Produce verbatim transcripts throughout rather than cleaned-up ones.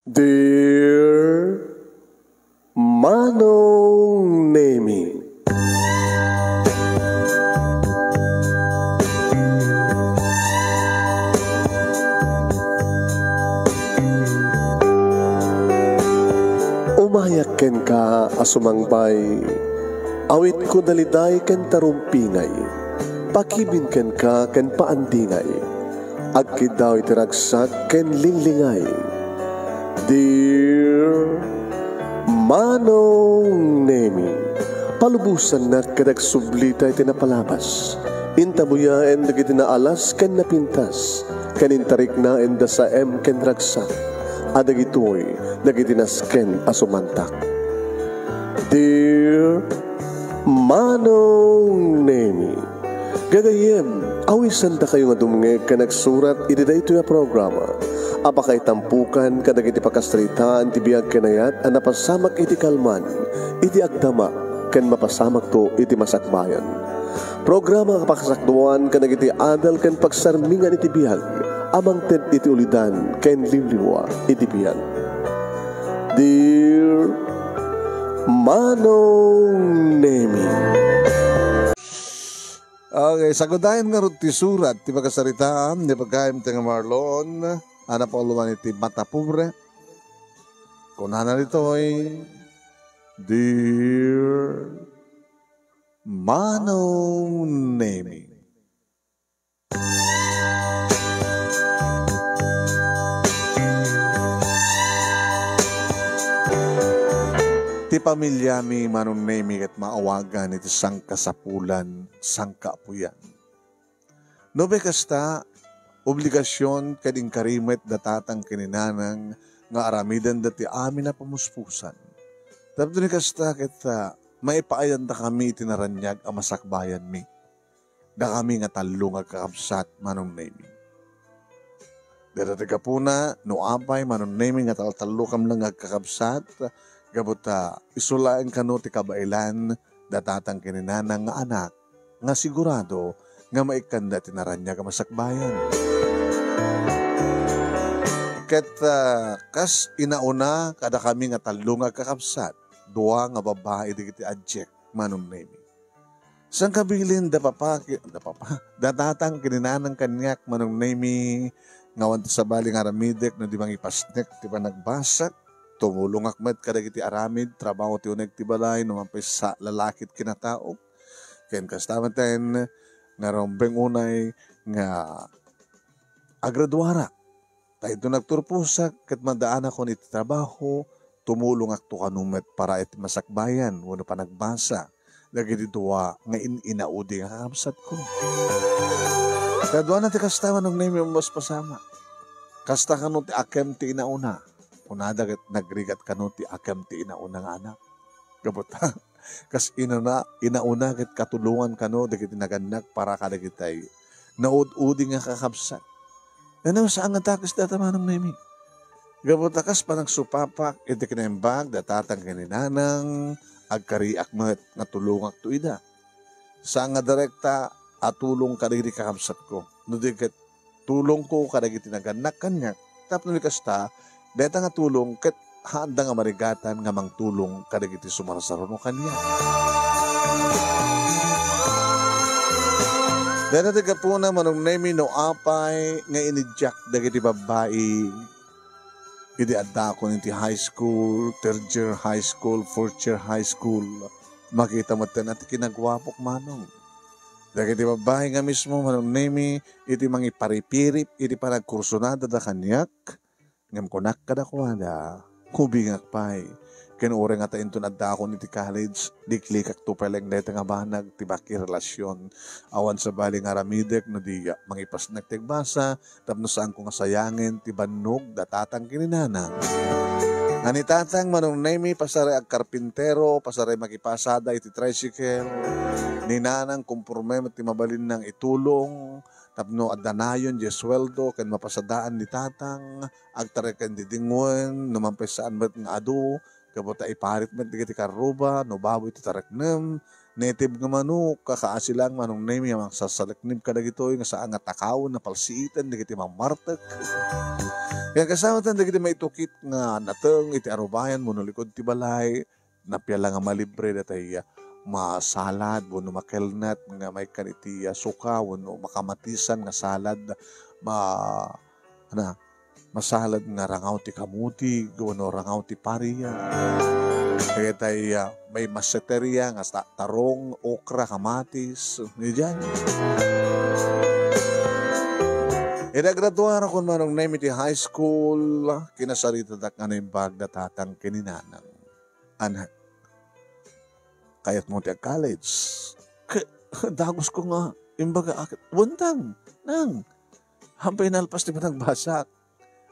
Dear Manong Nemi. Umayak kenka a sumangbay, awitko daliday ken tarumpingay, pakibin kenka ken paandingay, agkiddaw iti ragsak ken linglingay. Dear Manong Nemi, palubosannak ket agsublita iti napalabas. Intabuyaen dagiti naalas ken napintas, ken intariknaen da saem ken ragsak, a dagitoy dagiti nasken a sumantak. Dear Manong Nemi, gagayyem, awisandakayo nga dumngeg ken agsurat iti daytoy a programa a pakaitampokan kadagiti pakasaritaan ti biag ken ayat a napasamak iti kalman, iti agdama, ken mapasamakto iti masakbayan. Programa a pakasakduan kadagiti adal ken pagsarmingan iti biag a mangted iti ulidan ken liwliwa iti biag. Dear Manong Nemi. Okay, sagudayen ngarud ti surat ti pakasaritaan ni pagayam ti nga Marlon, a napauluan iti Mata Pobre. Kunana ditoy, Dear Manong Nemi. Ti pamiliami, Manong Nemi, ket maawagan iti sangkasapulan, sangkaapuyan. No bay kasta, obligasion ken inkari met da tatang ken ni nanang nga aramidenda ti amin a pamuspusan. Tapno ni kasta ket, ah, maipaayandakami iti naraniag a masakbayanmi. Dakami nga tallo nga agkakabsat, Manong Nemi. Dayta ti gapuna, no apay, Manong Nemi, nga taltallokam nga agkakabsat, gapu ta isu laeng kano ti kabaelan da tatang ken ni nanang nga anak, nga sigurado nga maikkanda ti naraniag a masakbayan. Ket, ah, kas inauna, kadakami nga tallo nga agkakabsat, dua nga babbai dagiti adiak, Manong Nemi. Sangkabilin da papa, ki-, da papa, da tatang ken ni nanang kaniak, Manong Nemi, nga awan ti sabali nga aramidek no di mangipasnek ti panagbasa. Tumulongak met kadagiti aramid, trabaho ti uneg ti balay, no mapay sa lalaki ti kinatao. Ken kasta met nga rumbeng unay nga agraduarak. Ta inton nagturposak ket madaanakon iti trabaho, tumulongakto kano met para iti masakbayan wenno panagbasa dagiti dua nga in-inaudi nga kakabsatko. Kaduana ti kasta, Manong Nemi, a maspasamak. Kasta kano ti akem ti inauna. Kunada ket nagrigat kano ti akem ti inauna nga anak. Gapu ta, kas inana, inauna ket katulongan kano dagiti nagannak para kadagitay naud-udi nga kakabsat. Ano, saan nga takes data, Manong Nemi? Gapu ta kas panagsupapak iti kinaimbag da tatang ken ni nanang, agkariak met nga tulongakto ida. Saan nga direkta a tulong kadagiti kakabsatko. No di ket tulongko kadagiti nagannak kaniak, tapno ni kasta, dayta nga tulong ket haanda nga marigatan nga mangtulong kadagiti sumarsaruno kaniak. Dayta ti gapuna, Manong Nemi, no apay nga inidiak dagiti babbai idi addaakon iti high school, third year high school, fourth year high school. Makita metten a ti kinaguapok, Manong. Dagiti babbai nga mismo, Manong Nemi, iti mangiparipirip iti panagkursunada da kaniak, ngem kunak kadakuada, "Kubingak pay. Ken uray ngata inton addaakon iti college, liklikakto pay laeng dayta nga banag ti pakirelasion. Awan sabali nga aramidek no di mangipasnek ti agbasa, tapno saanko nga sayangen ti bannog da tatang ken ni nanang." Nga ni tatang, Manong Nemi, pasaray agkarpintero, pasaray makipasada iti tricycle. Ni nanang, komporme met ti mabalinna nga itulong tapno adda nayon diay sueldo ken mapasadaan ni tatang, agtarek ken didingwen, no mapay saan met nga adu, gapu ta iparit met dagiti karruba, no baboy ti tareknem, native nga manok, kakaasi laeng, Manong Nemi, a mangsasariknib kadagitoy nga saan nga takawen a palsiiten dagiti mammartek. Ken kasano dagiti maitukit nga nateng iti arubayan wenno likod ti balay, napia la nga malibre dayta, ah, masalad wenno makelnet nga maikkan iti, ah, suka wenno makamatisan nga salad, ma-, ana, masalad nga rangaw ti kamutig wenno rangaw ti paria. Dagitay, ah, may maseteria nga ta-, tarong, okra, kamatis, didiay. Iti agraduarakon, Manong Nemi, iti high school, kinasaritadak nga naimbag da tatang ken ni nanang. Anak, kayatmo ti ag-college? Ke-, dagusko nga imbaga, ket, wen, nang, nang, hampay nalpas ti panagbasak.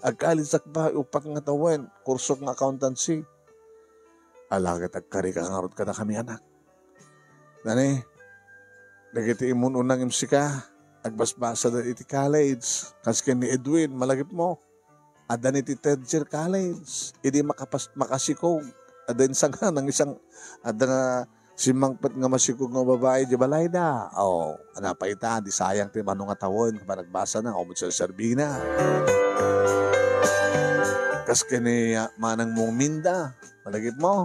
Ag-college-ak pay, upat nga tawen, kursok nga accountancy. Ala ket agkarika ngarud kadakami, anak. Nani, dagiti immun-unang imsika, agbasbasada iti college, kas ken ni Edwin, malagipmo. Adda ni ti third year college, idi makapas-, makasikog, adda insang-, nangisang-, adda na simmangpet nga masikog nga babai di balayda. O, napay ita, di sayang ti mano nga tawen, panagbasana, o, serserbina. Kas ken ni, ah, manang mong Minda, malagipmo.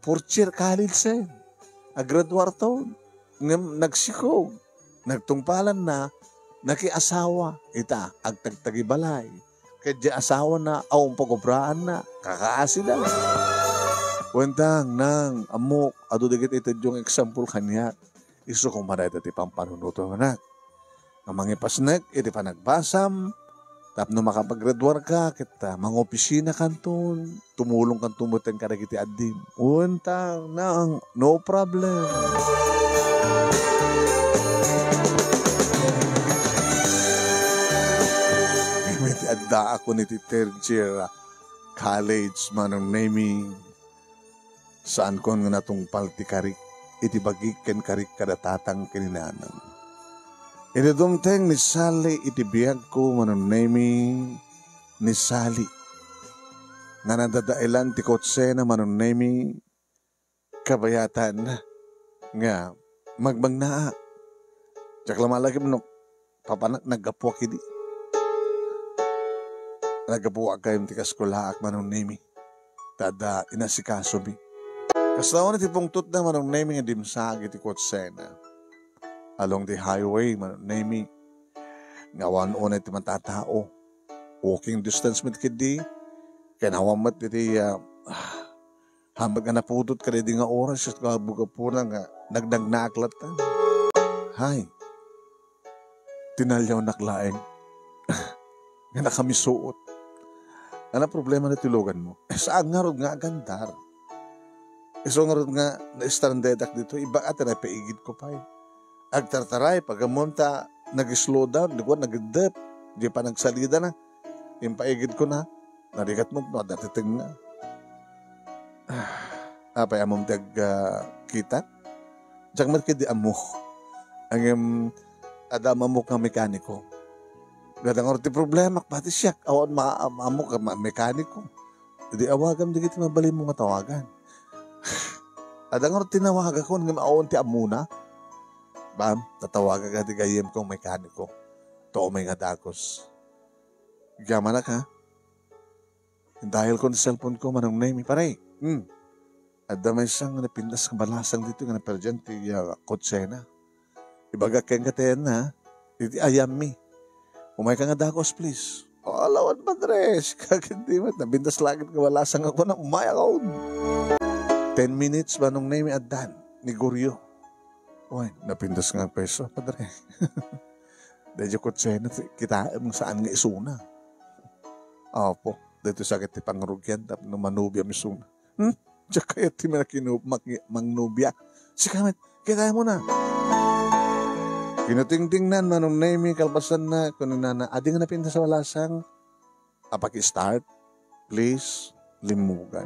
Fourth year college, eh. Agraduar to. Ngem nagsikog. Nagtungpalanna, nakiasawa. Ita, agtagtagi balay. Ket di asawana, awan pagobraanna, kakaasida. Wen, nang, ammok, adu dagiti itedyo nga example kaniak. Isu koma dayta ti pampanunotem, anak. Nga mangipasnek iti panagbasam, tapno makapaggraduarka, ket, ah, mangopisinakanton, tumulongkanto metten kadagiti addim. Wen, nang, no problem. Ngem iti addaakon iti third year, ah, college, Manong Nemi, saankon nga natungpal ti karik iti bagik ken karik kada tatang ken ni nanang. Idi dumteng ni Sally iti biagko, Manong Nemi, ni Sally nga nadadaelan ti kotsena, Manong Nemi, kabayatan nga magmagnaak. Diak la malagip no papanak naggapuak idi. Naggapuak kayem ti kaskulaak, Manong Nemi. Ta adda inasikasomi. Kasta unay ti pungtotna, Manong Nemi, nga dimsaag iti kotsena. Along the highway, Manong Nemi, nga awan unay ti matatao. Walking distance met ketdi. Ken awan met iti, ah, Hambat nga napudot kadaydi nga oras, ket gapu-gapuna nga nagnagnaak latta. Hay, tinaliawnak laeng nga nakamisuot. Ano problema na ti luganmo? Eh, saan ngarud nga agandar? Isu ngarud nga na-stranded-ak ditoy, iba ata napaigidko pay. Agtartaray, pagammom ta nag-slow down, di ko, nagdep, di pa nagsalida na. Impaigidko na, narigat mo, no, adda ti tengnga. Apay ammom ti ag-, ah, kita? Diak met ketdi ammo. Ngem, adda ammok nga mekaniko. Gadangar ti problema, pati siak, awan ma-, am-, ammok nga ma-, mekaniko. Idi awagam dagiti mabalinmo nga tawagan. Adda ngarud tinawagakon ngem awan ti ammona. Bam, tatawagak ti gayyemko nga mekaniko. Tuo may nga dagus. Gamanak, ha? Dial ko ti cellphone ko, Manong Nemi, pare. Hmm. Adda maysa nga napintas nga balasang ditoy nga naperdian ti, ah, kotsena. Ibagak kenka ti ayanna, ha? Iti ayammi. Umayka nga dagus, please. Ala wen, padre, sika ketdi met. Napintas la ket nga balasang a kuna, umayakon. Ten minutes, Manong Nemi, addan ni Goryo. Uy, napintas nga peso, padre. Daydiay kotsena, kitaem saan nga isuna. Apo, daytoy sa ket ti pangrugian tapno manubiam isuna. Hmm? Diak kayat ti manakinu-, maki-, mangnobia. Sika met, kitaem na. Kinutingtingnan, Manong Nemi, kalpasanna, kunana, adi nga napintas a balasang, apaki-start, please, limmugan.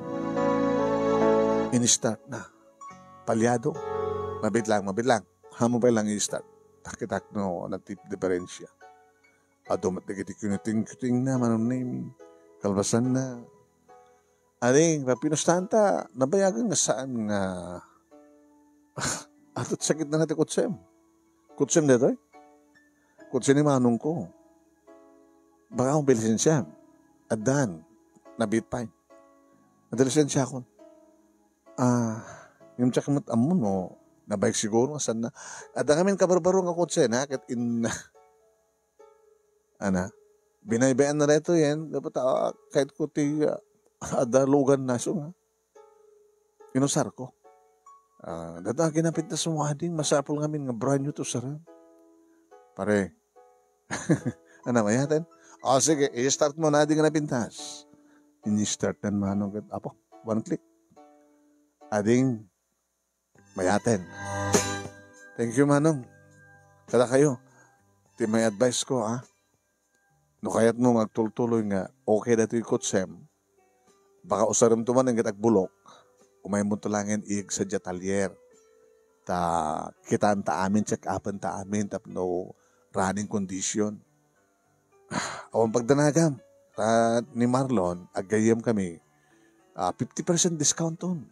In-start na. Palyado. Mabit lang, mabit lang. Haanmo pay lang i-start. Takitak no, na ti diferensya. Adu met dagiti kinutingkutingna, Manong Nemi. Kalpasanna, Ading, papinustahan ta, nabayagan nga saan nga, atot sakit na ti kutsem. Kutsem daytoy? Kutse ni manongko. Baka akong bilisensiam. Addan, nabiit pay. Adda lisensiakon. Ah, ngem diak met ammo no nabayag siguro nga saan na. Adda ngamin kabarbaro nga kotse na, ket in-, ana, binaybay-anna daytoyen, dapat, ah, kayatko ti, ah, adda lugan na, isu nga inusarko. Ah, dayta a kinapintasmo, ading, masapul ngamin nga brand new to, sir. Pare, ana, mayaten? O, sige, i-start mo na, ading, nga napintas. Ini-start na ni Manong ket, apo, one click. Ading, mayaten. Thank you, Manong. Kadakayo, ti may advice ko, ah. No kayatmo nga agtultuloy nga okay daytoy kotsem, baka usaremto man ket agbulok, umaymonto laengen ig sadiay talyer. Ta kitaenta amin, check-upenta amin tapno running condition. Awan pagdanagam. Ta ni Marlon, aggayyemkami, ah, fifty percent discount ton.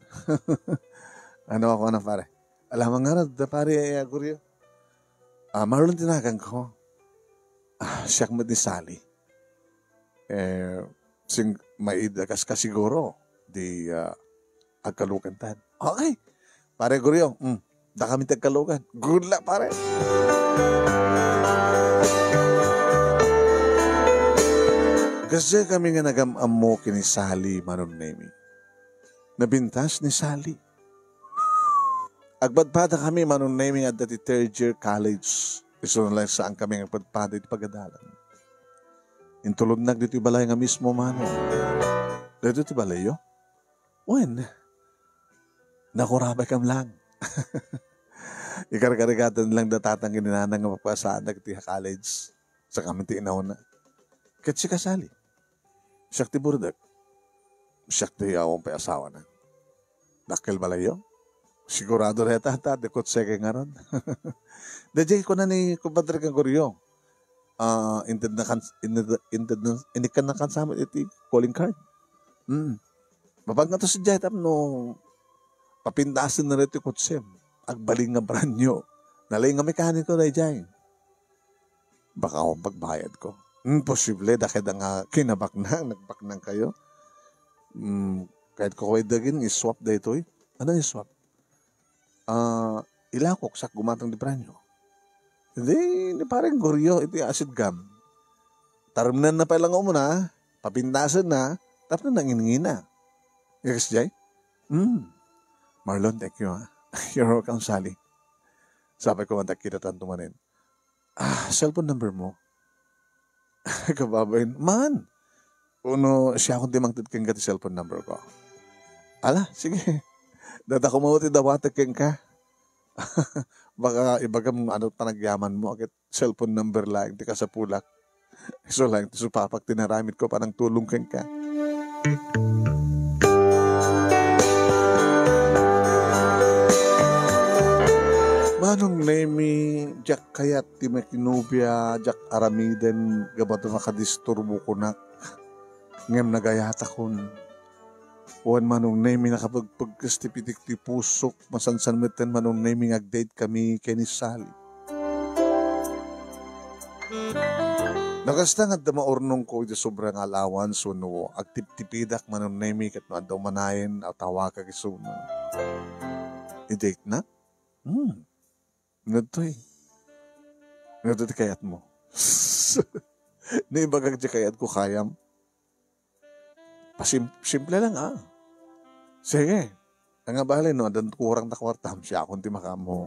Ano ako, ano, pare? Alamang nga da, pare, eh, Gorio. Ah, Marlon ti naganko. Ah, siak met ni Sally. Eh, sing-, maid a kas-, kasiguro, di, ah, agkalukantan. Okay. Pare Gorio, mm, dakami ti agkalukan. Good luck, pare. Kasdiay kami nga nagam-ammo ken ni Sally, Manong Nemi. Nabintas ni Sally. Agpadpadakami, Manong Nemi, nga adda ti third year college. Isu na laeng saankami nga agpadpada iti pagadalan. Intulodnak ditoy balay nga mismo, Manong. Daytoy ti balayyo? Wen, nakurabay kam lang. Ikarkarigatan lang da tatang ken ni nanang nga mapasaanak iti college. Sakami ti inauna. Ket sika, Sally? Siak ti burdek. Siak ti awan pay asawana. Dakkel balayyo? Sigurado dayta, ta, di kotse kay ngarud. Daydiay kuna ni kumpadre kang Gorio. Ah, inted na kan-, inted, inted na, inikkan na kan sa amin iti calling card. Mm. Mapagnato sadiay tapno papintasen na iti kotsem. Agbalin nga brand new. Nalaing nga mekaniko daydiay. Baka awan pagbayadko. Imposible, dakeda nga kinabaknang, nagbaknang kayo. Mm, kayatko kay dagin, iswap daytoy. Ano iswap? Ah, ilakok, sak gumatang di pranyo. Hindi, ni parang Gorio, iti acid gum. Taremnan na pala nga umuna, papintasen na, tapno nangingina. Yes, Jay? Hmm. Marlon, thank you, ha. You're welcome, Sally. Sabi ko, "Antak kita tanto manen." "Ah, cellphone number mo?" Kababain, "Man! Uno, siakon ti mangted kenka ti cellphone number ko." "Ala, sige. Data ko mawat idawatek kenka." "Baka ibagam ano panagyaman mo, agit cellphone number laeng ti kasapulak. Isu laeng ti supapak ti naramid ko panangtulong kenka." Manong Nemi, diak kayat ti makinubia, diak aramiden, gapu ta makadisturbo kunak. Ngem nagayatakon. Wen Manong Nemi, nakapagpagkes ti pitik ti pusok, masansan metten Manong Nemi nga agdate kami ken ni Sally. No kasta nga adda maurnongko iti sobra nga allowance wenno agtiptipidak Manong Nemi ket no adda umanayen a tawagak isuna. I-date na? Hmm. Ngadtoy. Ngadtoy ti kayatmo. Naibagak ti kayatko kayam. Pasim-, simple lang, ah. Sige. Nga bale, no, addan kurang ta kwartam, siakon ti makaammo.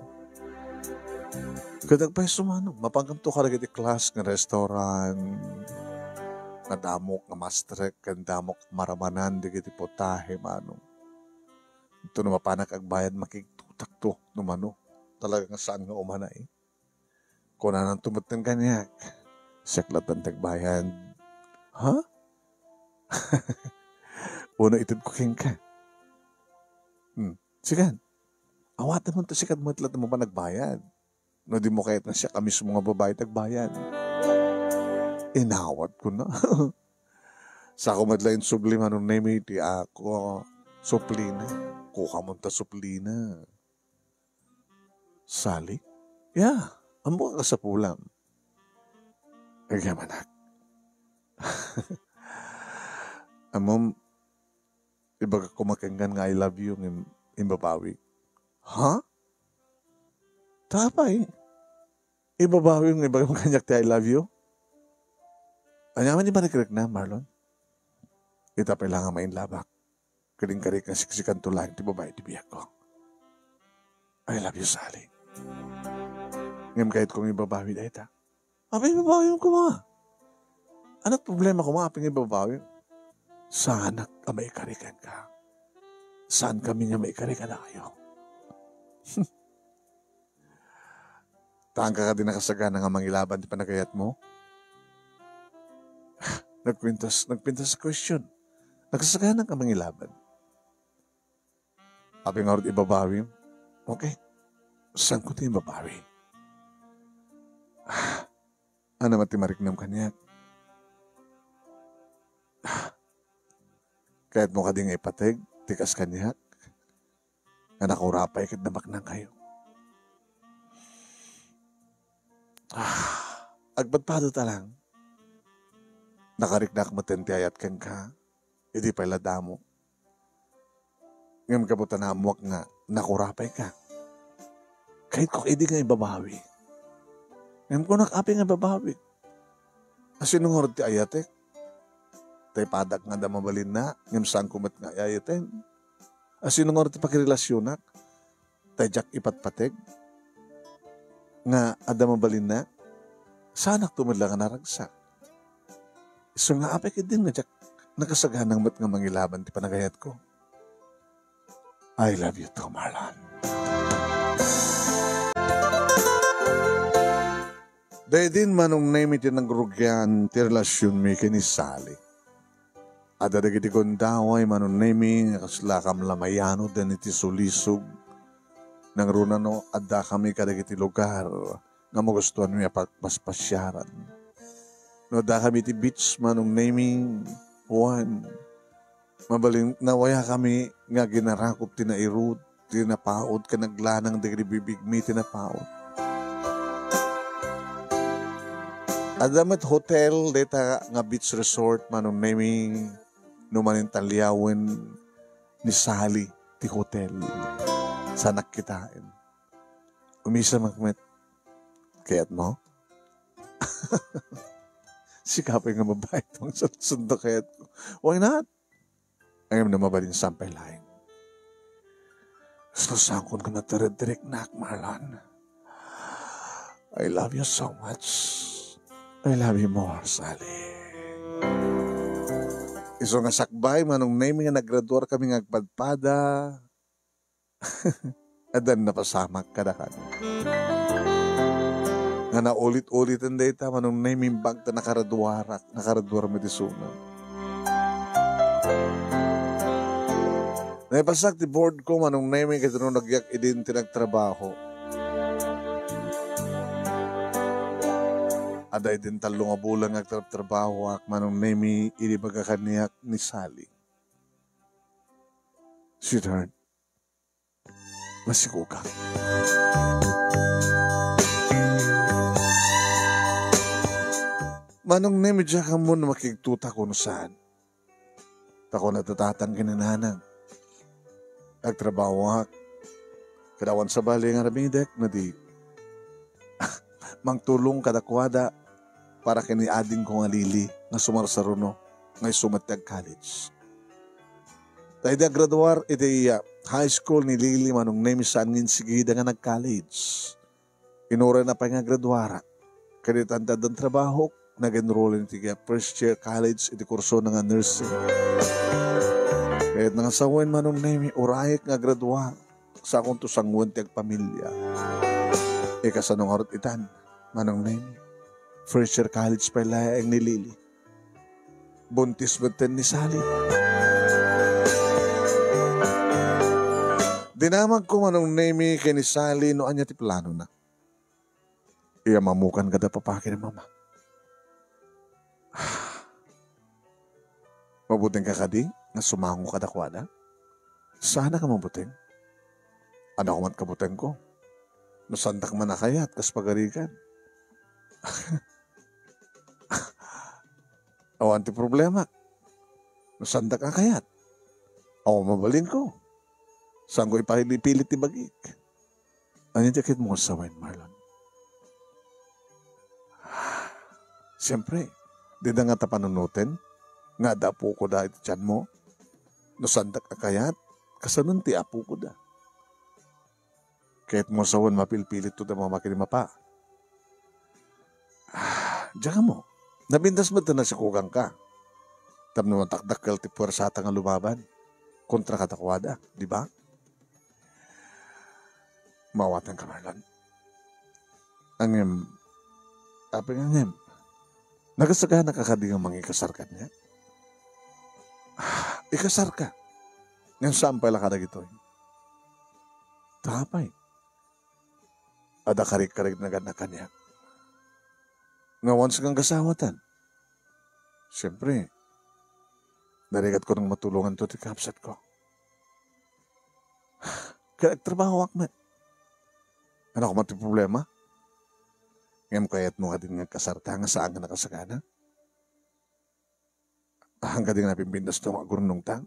Ket agpayso, Manong, mapankamto kadagiti class nga restaurant, nga damok nga mastrek, ken damok maramanan dagiti putahe, Manong. Ito no mapanak agbayad, makigtutakto, no mano. Talaga nga saan nga umana, eh. Kunananto metten kaniak, "Siak latta ti agbayad." Ha? Uno itedko kenka. Hmm. Sikan. Awaten mo to, sikan met latta mapan agbayad. No di mo kayat nga siak a mismo nga babae ti agbayad. Inawat ko na. Sako met la insubli Manong Nemi ti ako suplina. Kuka mo ta suplina. Sally? Ya, ammo ka kasapulam. Agyamanak. Ammom, ibagak koma kenka nga I love you, ngem imbabawi. Ha? Apay? Ibabawi nga ibagam kaniak ti I love you? Ania man ti panikrikna, Marlon? Ita pay la nga mainlabak. Ket inkari nga siksikanto laeng ti babai ti biagko. I love you, Sally. Ngem kayatko nga ibabawi dayta. Apay ibabawim koma? Ania ti problema koma apay nga ibabawim? Saanak a maikari kenka. Saankami nga maikari kadakayo. Taanka kadi nakasagana nga mangilaban ti panagayatmo? Nagpintas, nagpintas a question. Nakasagana ka mangilaban. Apay ngarud ibabawim? Okay. Saanko ti ibabawi? Ania man ti mariknam kaniak? Kayatmo kadi nga ipateg ti kas kaniak? Nga nakurapay ket nabaknang kayo. Ah, agpadpadata lang. Nakariknak metten ti ayat kenka. Idi pay la damo. Ngem gapu ta naammoak nga nakurapayka. Kayatko idi nga ibabawi. Ngem kunak, apay nga ibabawi? Asino ngarud ti ayatek? Tay padak nga adda mabalinna, ngem saanko met nga ayaten? Asino ngarud ti pakirelasionak? Tay diak ipatpateg nga adda mabalinna? Saanakto met la nga naragsak. Isu nga apay ketdin nga diak nakasaganang met nga mangilaban ti panagayatko. I love you too, Marlon. Daydin Manong Nemi ti nagrugian ti relasionmi ken ni Sally. Adda dagiti gundaway Manong Nemi nga kasla kamlamayano den iti sulisog. Nangruna no addakami kadagiti lugar nga magustuanmi a pagpaspasiaran. No addakami iti beach Manong Nemi, wen, mabalin, nawayakami nga ginarakop ti nairut, ti napaut, ken naglanang dagiti bibigmi ti napaut. Adda met hotel dayta nga beach resort Manong Nemi, no manintaliawen ni Sally ti hotel. Saanak kitaen. Umisamak met. Kayatmo? Sika pay nga babai ti mangsunsundo kayatko. Why not? Ngem no mabalin, saan pay laeng? Basta saankon nga nataregriknak, Marlon. I love you so much. I love you more, Sally. Isu nga sakbay, Manong Nemi, nga nagraduar kami nga agpadpada. Addan napasamak kadakami. Nga naulit-uliten dayta, Manong Nemi, imbag ta nakaraduarak, nakaraduarmi ti suna. Naipasak ti board ko, Manong Nemi, ket rinunagyak idin ti nagtrabaho. Adda idin tallo nga bulan nga agtrabtrabahoak, Manong Nemi, idi ibaga kaniak ni Sally. Sweetheart, masigukak. Manong Nemi, diak ammo no makigtutak wenno saan. Ta kuna ti tatang ken ni nanang, agtrabahoak. Kada awan sabali nga aramidek, no di mangtulong kadakuada para ken ni adingko nga Lily nga sumarsaruno nga isu met ti ag-college. Ta idi agraduar iti, ah, high school ni Lily, Manong Nemi, saan nga insigida nga nag-college. Inurayna pay nga agraduarak. Ket ita ti addan trabahok, nag-enroll iti first year college iti kursona nga nursing. Ket nangasawen, Manong Nemi, urayek nga agraduar. Sakonto sangoen ti agpamilia. Ikasano ngarud itan, Manong Nemi? First year college pay laeng ni Lily. Buntis metten ni Sally. Dinamagko, Manong Nemi, ken ni Sally no ania ti planona. Iyammamok kada papa ken ni mama. Mabutengka kadi nga sumango kadakuada? Saanak a mabuteng. Ania koma ti kabutengko? No saandak man a kayat kas pagarigan. Awan ti problema. No saandak a kayat, awan mabalinko. Saanko ipili-pili ti bagik. Ania ti kayatmo nga sawen, Marlon? Siempre, dida ngata panunoten nga adda apokoda iti tianmo. No saandak a kayat, kasanon ti apokoda? Kayatmo sawen mapilpilitto ti mamati iti mapa? Ah, diak ammo. Napintas met ta nasikogangka. Tapno madakdakkel ti puersata nga lumaban kontra kadakuada, di ba? Maawatanka, Marlon. Ngem, apay nga ngem? Nagasaganaka kadi nga mangikasar kaniak? Ah, ikasarka. Ngem saan pay la kadagitoy? Ta apay? Adda karikarig nagannak kaniak. Nga once nga agasawatan, siempre, narigatko nga matulonganto ti kabsatko. Ket agtrabahoak met. Ania koma ti problema? Ngem kayatmo kadin nga agkasarta nga saan nga nakasagana? Haan kadi nga napimpintasto nga agurnongta?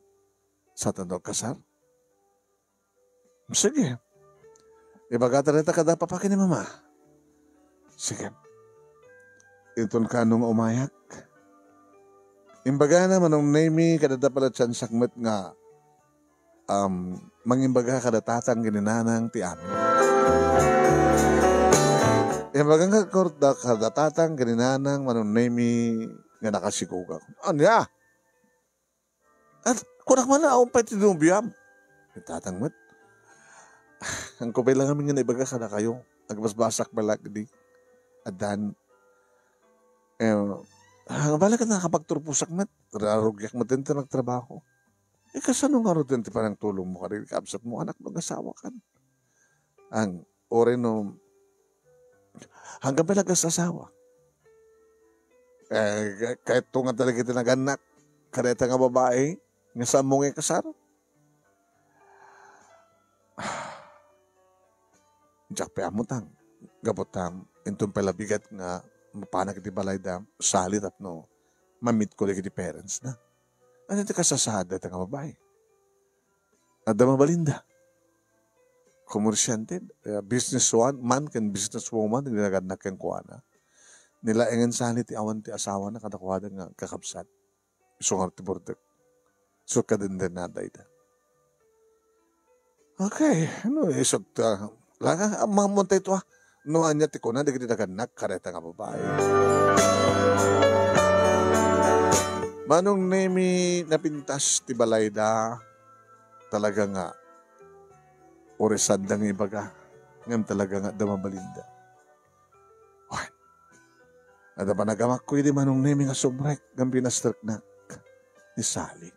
Saan tanto agkasar? Sige. Ibagata dayta kada papa ken ni mama. Sige. Inton kaano nga umayak, imbagana Manong Nemy, kada adda pala tiansak met nga, um, mangimbaga kada tatang ken ni nanang ti amin. Imbaga nga korda kada tatang ken ni nanang Manong Nemy nga nakasikogak. Ania? At kunak man, awan pay ti nobiam. Ni tatang met. Angko pay lang amin nga naibaga kadakayo. Nagbasbasak pay la di. Addan. Eh, ah, bale ket nakapagturposak met. Rarugiak met ti nagtrabaho. Eh, kasano ngaruden ti panangtulongmo kadi kabsatmo, anak, no agasawakan? Ang, uray no, hanggang pay la agasawa. Eh, ka-, kayatto nga talaga ti nagannak kadayta nga babai nga saanmo nga ikasar? Diak pay ammo tang, gapu ta inton pay la bigat nga mapanak iti balayda, Sally, tapno ma-meet ko dagiti parents na. Ania ti kasasaad dayta nga babai? Adda mabalinda. Komersyante, eh, businessman ken businesswoman ti nagannak kenkuana. Ni laengen sani ti awan ti asawana kadakuada nga kakabsat. Isu ngarud ti burdek. Isu kadendennada ita. Okay, no, isut ta. Laka, ammontay to, ah. No, ania ti kuna dagiti nagannak kadayta nga babai. Manong Nemy, napintas ti balayda. Talaga nga, uray saanda nga ibaga. Ngem talaga nga adda mabalinda. Wen, adda panagamakko idi Manong Nemy nga sumrek ngem pinastreknak ni Sally.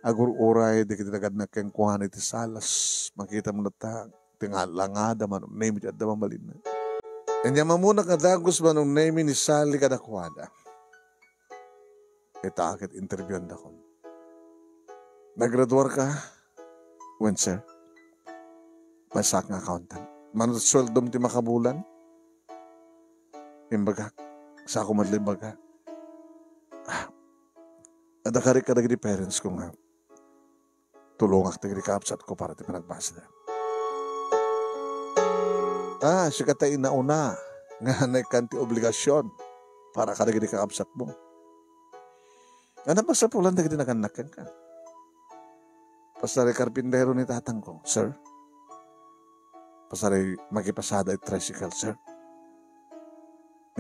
Agur-uray dagiti nagannak kenkuana iti salas, makitam latta ti nga langada Manong Nemy ti adda mabalinna. Inyam ammonak nga dagus Manong Nemy ni Sally kadakuada. Ita ket interbiuandakon. Naggraduarka? Wen, sir. Maysaak nga accountant. Mano ti sueldom ti makabulan? Imbagak. Saako met la imbagak. Ah, adda karik kadagiti parents ko nga tulongak dagiti kabsatko para ti panagbasada. Ah, sika ti nauna nga naikkan ti obligasion para kadagiti kakabsatmo. Ania pagsapulan dagiti nagannak kenka? Pasaray karpintero ni tatangko, sir. Pasaray makipasada iti tricycle, sir.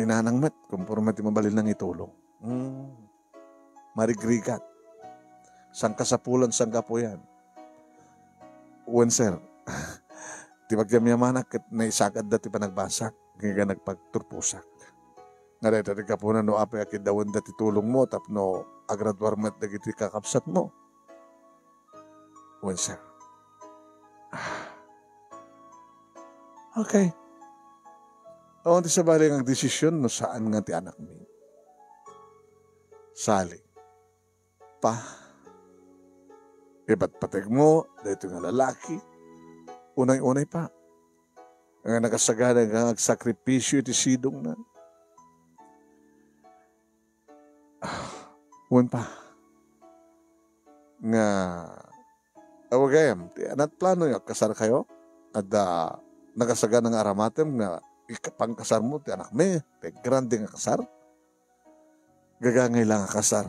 Ni nanang met, kumporme ti mabalinna nga itulong. Hmm. Marigrigat. Sangkasapulan, sangkapuyan. Wen, sir. Ti pagyamyamanak ket naisakadda ti panagbasak, nga nagpagturposak. Nga dayta ti gapuna no apay a kiddawenda ti tulongmo tapno agraduar met dagiti kakabsatmo. Wen, sir. Ah. Okay. Awan ti sabali nga agdesisyon no saan nga ti anakmi. Sali. Pa. Ipatpategmo daytoy nga lalaki. Unay-unay pa. Nga nakasagana nga agsakripisyo iti sidongna. Ah, wen pa. nga, awa gayam, ti anat plano yo, agkasar kayo? Adda nagasagana nga aramatem nga ika-, pangkasar mo ti anakmi, ti grande nga kasar? Gagangay lang a kasar.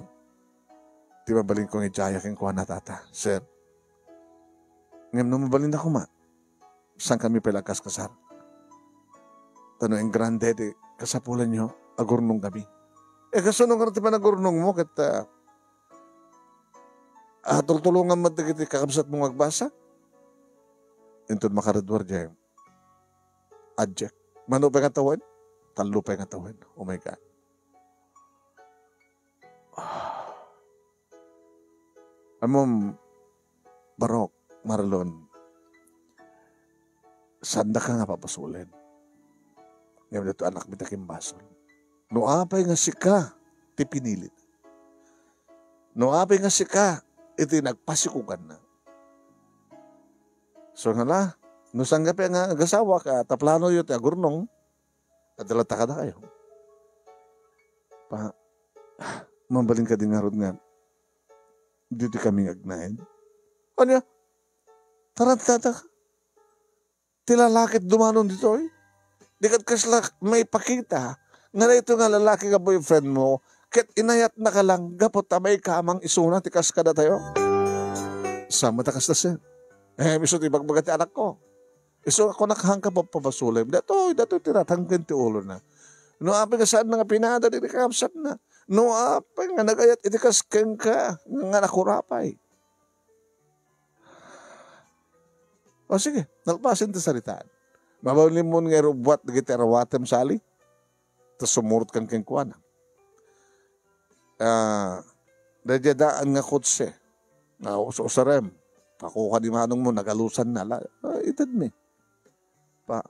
Ti mabalin ko nga idiaya kenkuana, Tata, Sir. Ngem no mabalin na koma, saan kami pay la agkaskasar? Ta no engrande ti kasapulanyo, agurnong kami. Eh, kasano nga ti panagurnong mo ket, ah, ah, tultulongan met dagiti kakabsat mo nga agbasa? Inton makaraduar diay, adjek. Mano pay nga tawen? Tallo pay nga tawen. Oh my God. Ammom, Barok, Marlon, saandaka nga pabasolen. Ngem daytoy anakmi ti akimbasol. No apay nga sika ti pinili, no apay nga sika iti nagpasikuganna. So, nga la, no sanggapi nga agasawak, ta planoyo ti agurnong, adda latta kadakayo. Pa, mabalin kadi ngarud nga ditoy kami nga agnaed? Ania? Tarantata? Ti lalaki ti dumanon ditoy? Di ket kasla maipakita nga daytoy nga lalaki nga boyfriend mo, ket inayatnaka lang gapu ta maikamang isuna ti kas kadatayo? Saan met a kasta, sir? Eh, isu ti ibagbaga ti anakko. Isu a kunak, haanka papabasolem. Datoy, datoy ti natangken ti ulona. No apay nga saanna nga pinadal iti kakabsatna. No apay nga nagayat iti kas kenka nga nakurapay. O sige, nalpasen ti saritaan. Mabalinmon nga irubbuat dagiti arawatem, Sally, ta sumurotkan kenkuana. Ah, daydiay daan nga kotse. Nga us-usarem. Kakuka ni manongmo, nagalusanna. La, ah, itedmi. Pa,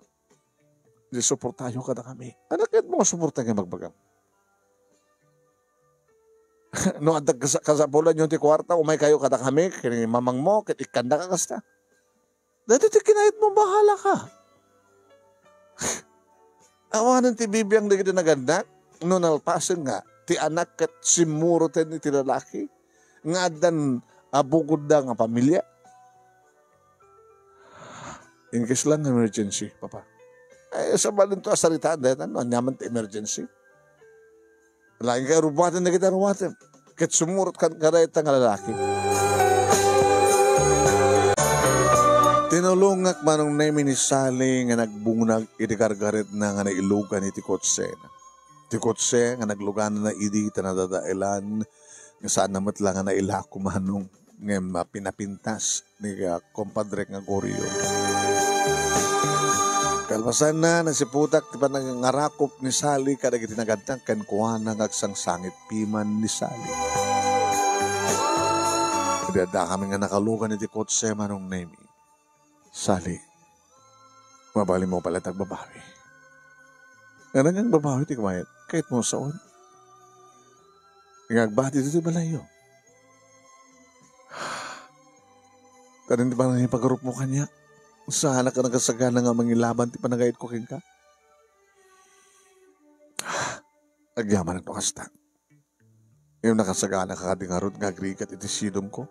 di suportayo kadakami. Ania kayatmo nga suporta nga ibagbagam? No, adda kas-, kasapulanyo ti kuarta, umaykayo kadakami, ken ni mamangmo, ket ikkandaka kasta. Daytoy ti kinayatmo, bahalaka. Awanen ti bibiang dagiti nagannak, no nalpasen nga, ti anak ket simmuroten iti lalaki, nga addan a bukodda nga pamilia. In case lang nga emergency, Papa. Ay, sabalento a saritaan dayta, no? Aniaman ti emergency. Laeng kay rubuaten dagiti aruaten. Ket sumurot kan kadayta nga lalaki. Tinulongak manong Nemi ni Sally nga nagbunag iti gargaretna nga nailugan iti kotsena. Ti kotse nga nagluganna idi ta nadadaelan nga saanna met la nga nailako manong ngem, ah, pinapintas ni, ah, kumpadrek nga Gorio. Kalpasanna, nasiputak ti panangarakop ni Sally kadagiti nagannak kenkuana nga agsangsangit piman ni Sally. Idi addakami nga nakalugan iti kotse, Manong Nemi, Sally, mabalinmo pay latta agbabawi. Ngana nga agbabawi ti kumayat, kayatmo sawen. Nga agbati ditoy balayyo. Kanan ti panangipagarupmo kaniak, saanak a nakasagana nga mangilaban ti panagayatko kenka. Agyamanak no kasta. Ngem nakasagana ka kadi ngarud nga agrigat iti sidongko.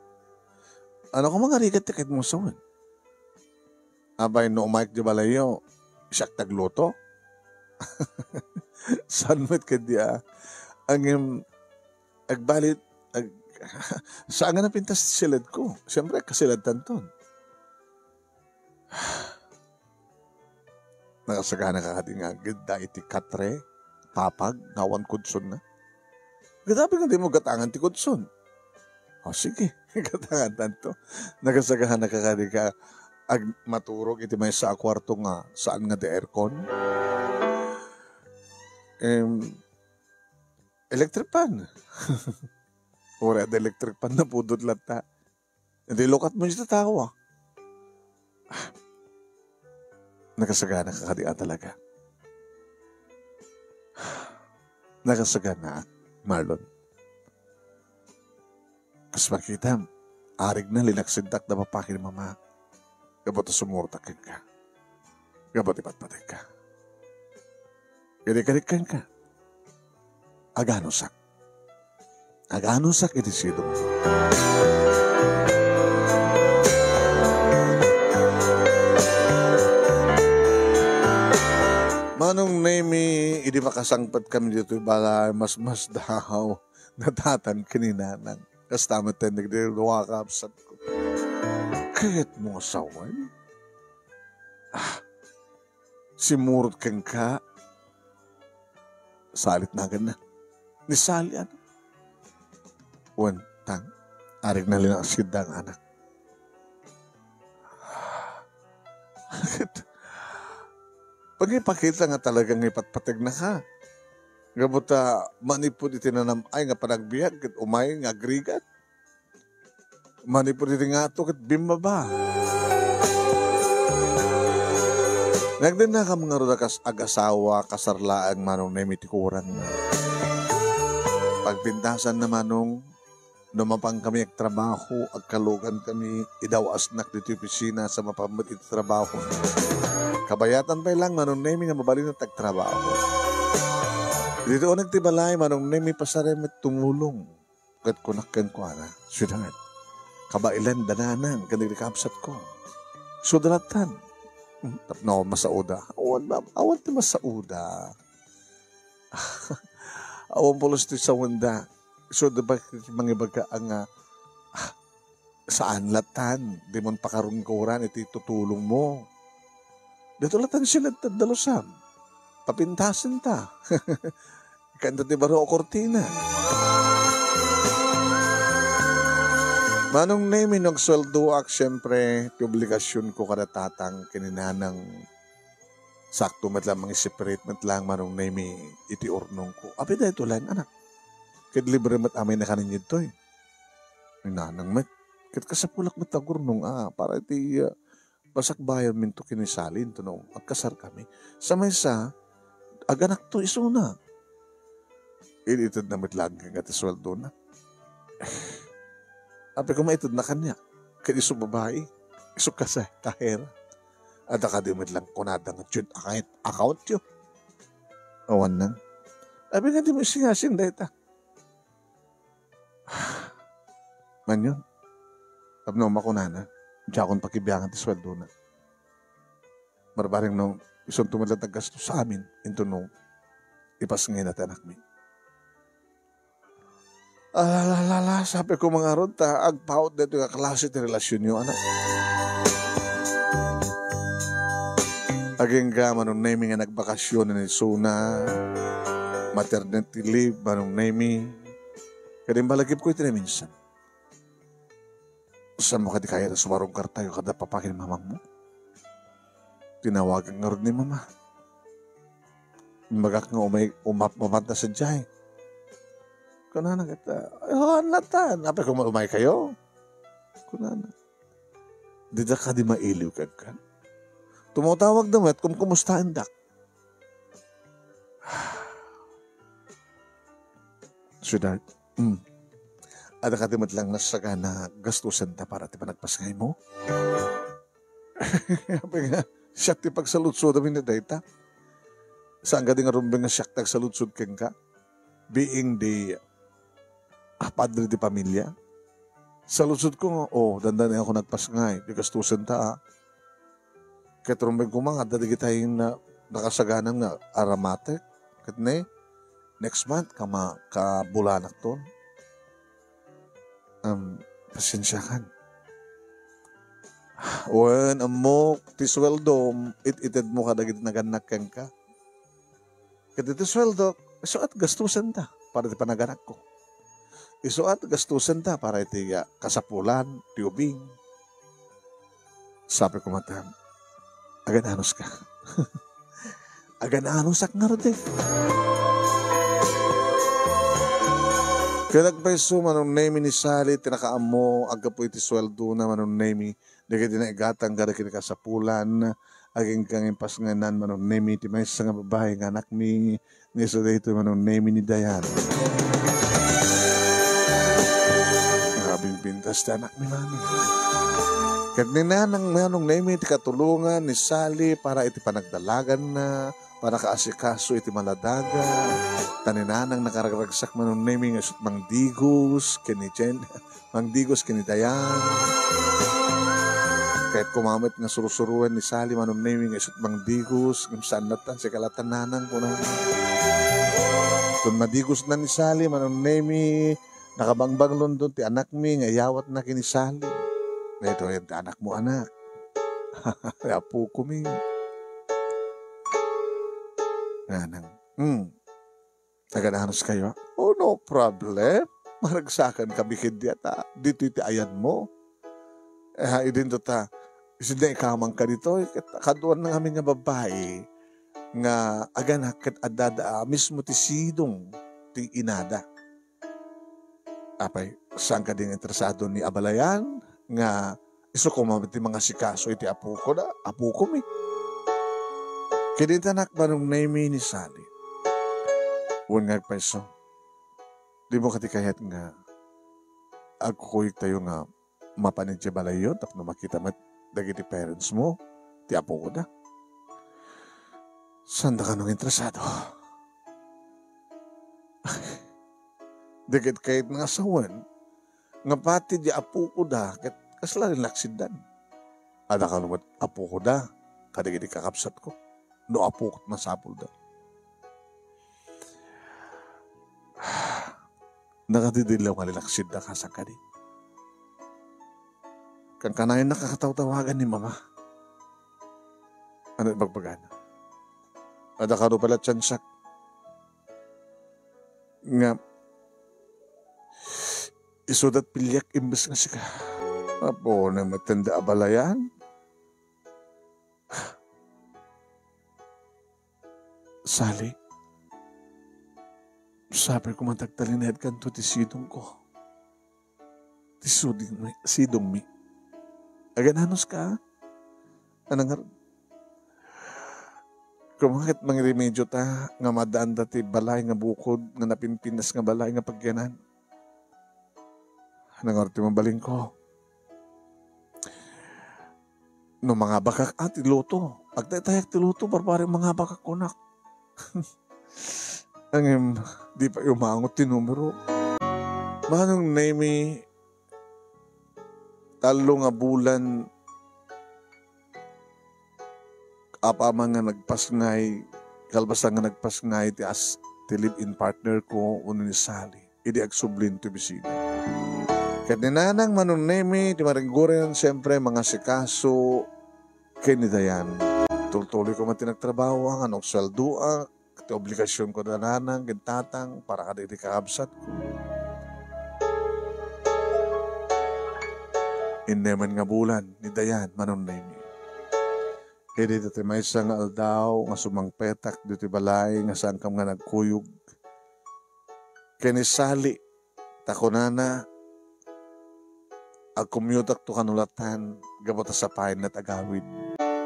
Ania koma nga rigat ti kayatmo sawen? Apay, no umayek di balayyo, siak ti agluto? Saan met kadi a? Ngem, agbalit, ag-, saan nga napintas ti siledko? Siyempre, kasiledtanton. Nakasagana ka kadi nga agidda iti katre, papag, nga awan kudsonna? Gadapi nga dimo gatangan ti kudson. O, sige, gatangan tanto. Nakasagana ka kadi nga ag-, maturog iti maysa a kuarto nga saan nga di aircon? Em, electric fan. Uray adda electric fan, napudot latta. Iti lukatmo iti tao, ah. Nakasagana ka kadi a talaga? Nakasagana, Marlon. Kas makitam, arigna, linaksidtak da papaki ni mama. Gapu ta sumurot kenka. Gapu ti patpategka. Kadi kadi kenka. Aganusak. Aganusak iti sidong. Manong Nemi, idi makasangpet kami ditoy balay, mas, mas daw natatan ken ni Nanang. Kasta met ten dagiti dua a kabsatko. Kayatmo nga sawen? Ah, simmurot kenka. Salit naganna. Ni Sally, ano? Wen, tang, arig nalinaskidda nga anak. Pangipakita nga talaga nga ipatpategnaka. Gapu ta manipud iti nanam-ay nga panagbiag ket umay nga agrigat. Manipud iti ngato ket bimmaba. Nagdennakam ngarud a kas-, agasawa, kasar laeng, Manong Nemi, ti kurangna. Pagpintasanna, Manong, no mapankami agtrabaho, agkalugankami, idaw-asnak ditoy opisina sa mapan met iti trabaho. Kabayatan pay laeng, Manong Nemi, nga mabalinat agtrabaho. Ditoy uneg ti balay, Manong Nemi, pasarem met tumulong. Ket kunak kenkuana, "Sweetheart, kabaelan da Nanang ken dagiti kabsatko. Isuda lattan." Hmm, tapno awan masauda. Awan, ma'am. Awan ti masauda. Awan pulos ti sawenda. Isuda ba ti mangibaga nga, ah, saan lattan, dimon pakarungkoran iti tutulongmo. Dito lattan sila dalusam. Papintasen ta. Kanta ti baro a kurtina. Manong Nemi, no agsueldoak, siyempre, ti obligasionko kada tatang ken ni Nanang. Sakto met lang, mangi-separate met lang, Manong Nemi, iti urnongko. Apay daytoy lang, anak. Ket libre met amay nakaninyo ditoy. Ni Nanang met. Ket kasapulak met agurnong, ah, para iti, ah, basakbayanminto ken ni Sally, intono agkasarkami. Sa maysa, aganakto isuna. Initedna met laeng kenka ti sueldona. Apay koma itedna kaniak, ket isu babai, isu kasay, kahera. Adda kadi met lang kunada nga joint account, accountyo. Awan nang. Apay nga dimo isingasing dayta? Ania? Tapno makunana, diakon pakibiangan ti sueldona. Barbareng no, isunto met lang ti aggasto sa amin, intono ipasngayna ti anakmi. Ala, ala, ala, ala, sapay koma ngarud ta agpaut daytoy nga klase ti relasionyo, anak. Agingga, Manong Nemi, nga nagbakasyon ni isuna, maternity leave, Manong Nemi. Kadi imbalagipko iti naminsan. Saan mo kadi kayat a sumarungkartayo kada papa ken mamangmo? Tinawagan ngarud ni mama. Imbagak nga umay, umap-, umapanta sadiay. Kunana ket, "Ay, haan lattan. Apay koma umaykayo?" Kunana. Dida kadi mailiw kenka? Tumawtawagda met, kumkumustaendak. Sweetheart, mm. Adda kadi met lang nasagana gastusenta para ti panagpasngaymo? Apay nga, siak ti pagsaludsodam iti dayta. Saan kadi nga rumbeng nga siak ti agsaludsod kenka? Being the, ah, padre de pamilya? Saludsodko nga, oh, dandani ako nagpasngay, ti gastusenta, ah. Ket rumbeng koma nga, adda dagiti na, nakasaganam nga aromatic. Ket ne, next month, kama-, kabulanakton. Um, pasensiakan. Wen, ammok, ti sueldom, it-itedmo kadagiti nagannak kenka. Ket iti sueldok, isuat gastusenta para iti panaganakko. Isuat gastusenta para iti, ah, kasapulan, ti ubing. Sabi ko, "Madam, agan-anuska." Agan-anusak ngarud, eh. Ket agpayso, Manong Nemi, ni Sally ti nakaammo, aggapu iti sueldona, Manong Nemi, dagiti naigatang kada ken kasapulan, agingga nga impasnganan, Manong Nemi, ti maysa nga babai nga anakmi, ni isu daytoy, Manong Nemi, ni Dayan. Grabe pintas ti anakmi, Manong. Ket ni Nanang, Manong Nemi, ti katulongan ni Sally para iti panagdalaganna, panakaasikaso iti maladaga, ta ni nanang nakaragragsak Manong Nemi nga isut' mangdigos ken ni Jen, mangdigos ken ni Dayan. Ket koma met nga sursuruen ni Sally Manong Nemi nga isut' mangdigos, ngem saan latta, sika latta nanang, kuna. Ton madigosna ni Sally Manong Nemi, nakabangbanglondo ti anakmi nga iyawatna ken ni Sally. Daytoyen ti anakmo, anak. Apokomi. Nanang. Hmm. Agan-anos kayo? Oh, no problem. Maragsakan kami ken dia ta ditoy ti ayanmo. Eh, idinto ta, isu nga ikamangka ditoy, ket kaduan na ngamin nga babbai nga aganak ket addada a mismo ti sidong ti inada. Apay, saan kadi nga interesado ni abalayan nga isu koma ti mangasikaso iti apokoda, apokomi? Ket intanak Manong Nemi ni Sally. Wen nga agpayso, dimo kadi kayat nga agkukuyogtayo nga mapan idiay balayyo tapno makita met dagiti parents mo, ti apokoda? Saanda kano nga interesado? Di ket kayat nga sawen nga pati di apokoda ket kasla rinlaksiddan. Adda kano met apokoda kadagiti kakabsatko. No apok, masapulda. Nakadidillaw nga rinlaksidda, kasan kadi? Kankanayon a kakatawtawagan ni Mama. Ano ibagbagana? Adda kano pala tiyansak nga isudat piliak imbes nga sika. Apo, na matanda abalayan. Sally, sabi ko man tagtalinedkanto ti sidongko. Ti sidongmi, sidongmi. Agan-anos ka? Ano nga? Kumaket mangremedyo ta nga madanda ti balay nga bukod nga napinpinas nga balay nga pagyanan. Nangarti mabalin ko. No mangabakak, ah, ti luto. Agtaytayak ti luto, barbari mangabakak kunak. Ngem, di pa umangot ti numero. Manong Nemi, tallo nga bulan, apaman nga nagpasngay, kalpasan nga nagpasngay ti as-, ti live-in partner ko, wenno ni Sally. Idi agsublin ti opisina. Ket ni Nanang Manong Nemi, ti maringguren, siyempre, mangasikaso ken ni Dayan. Tultuloy ko man ti nagtrabaho, nga nagsueldoak, ti obligasion ko da nanang ken tatang para kadagiti kakabsatko. Innemen nga bulan ni Dayan, Manong Nemi. Idi ti maysa nga aldaw nga sumangpetak ditoy balay nga saankam nga nagkuyog ken ni Sally, ta kunana, agcommuteakto kano lattan gapu ta sapayenna ti agawid.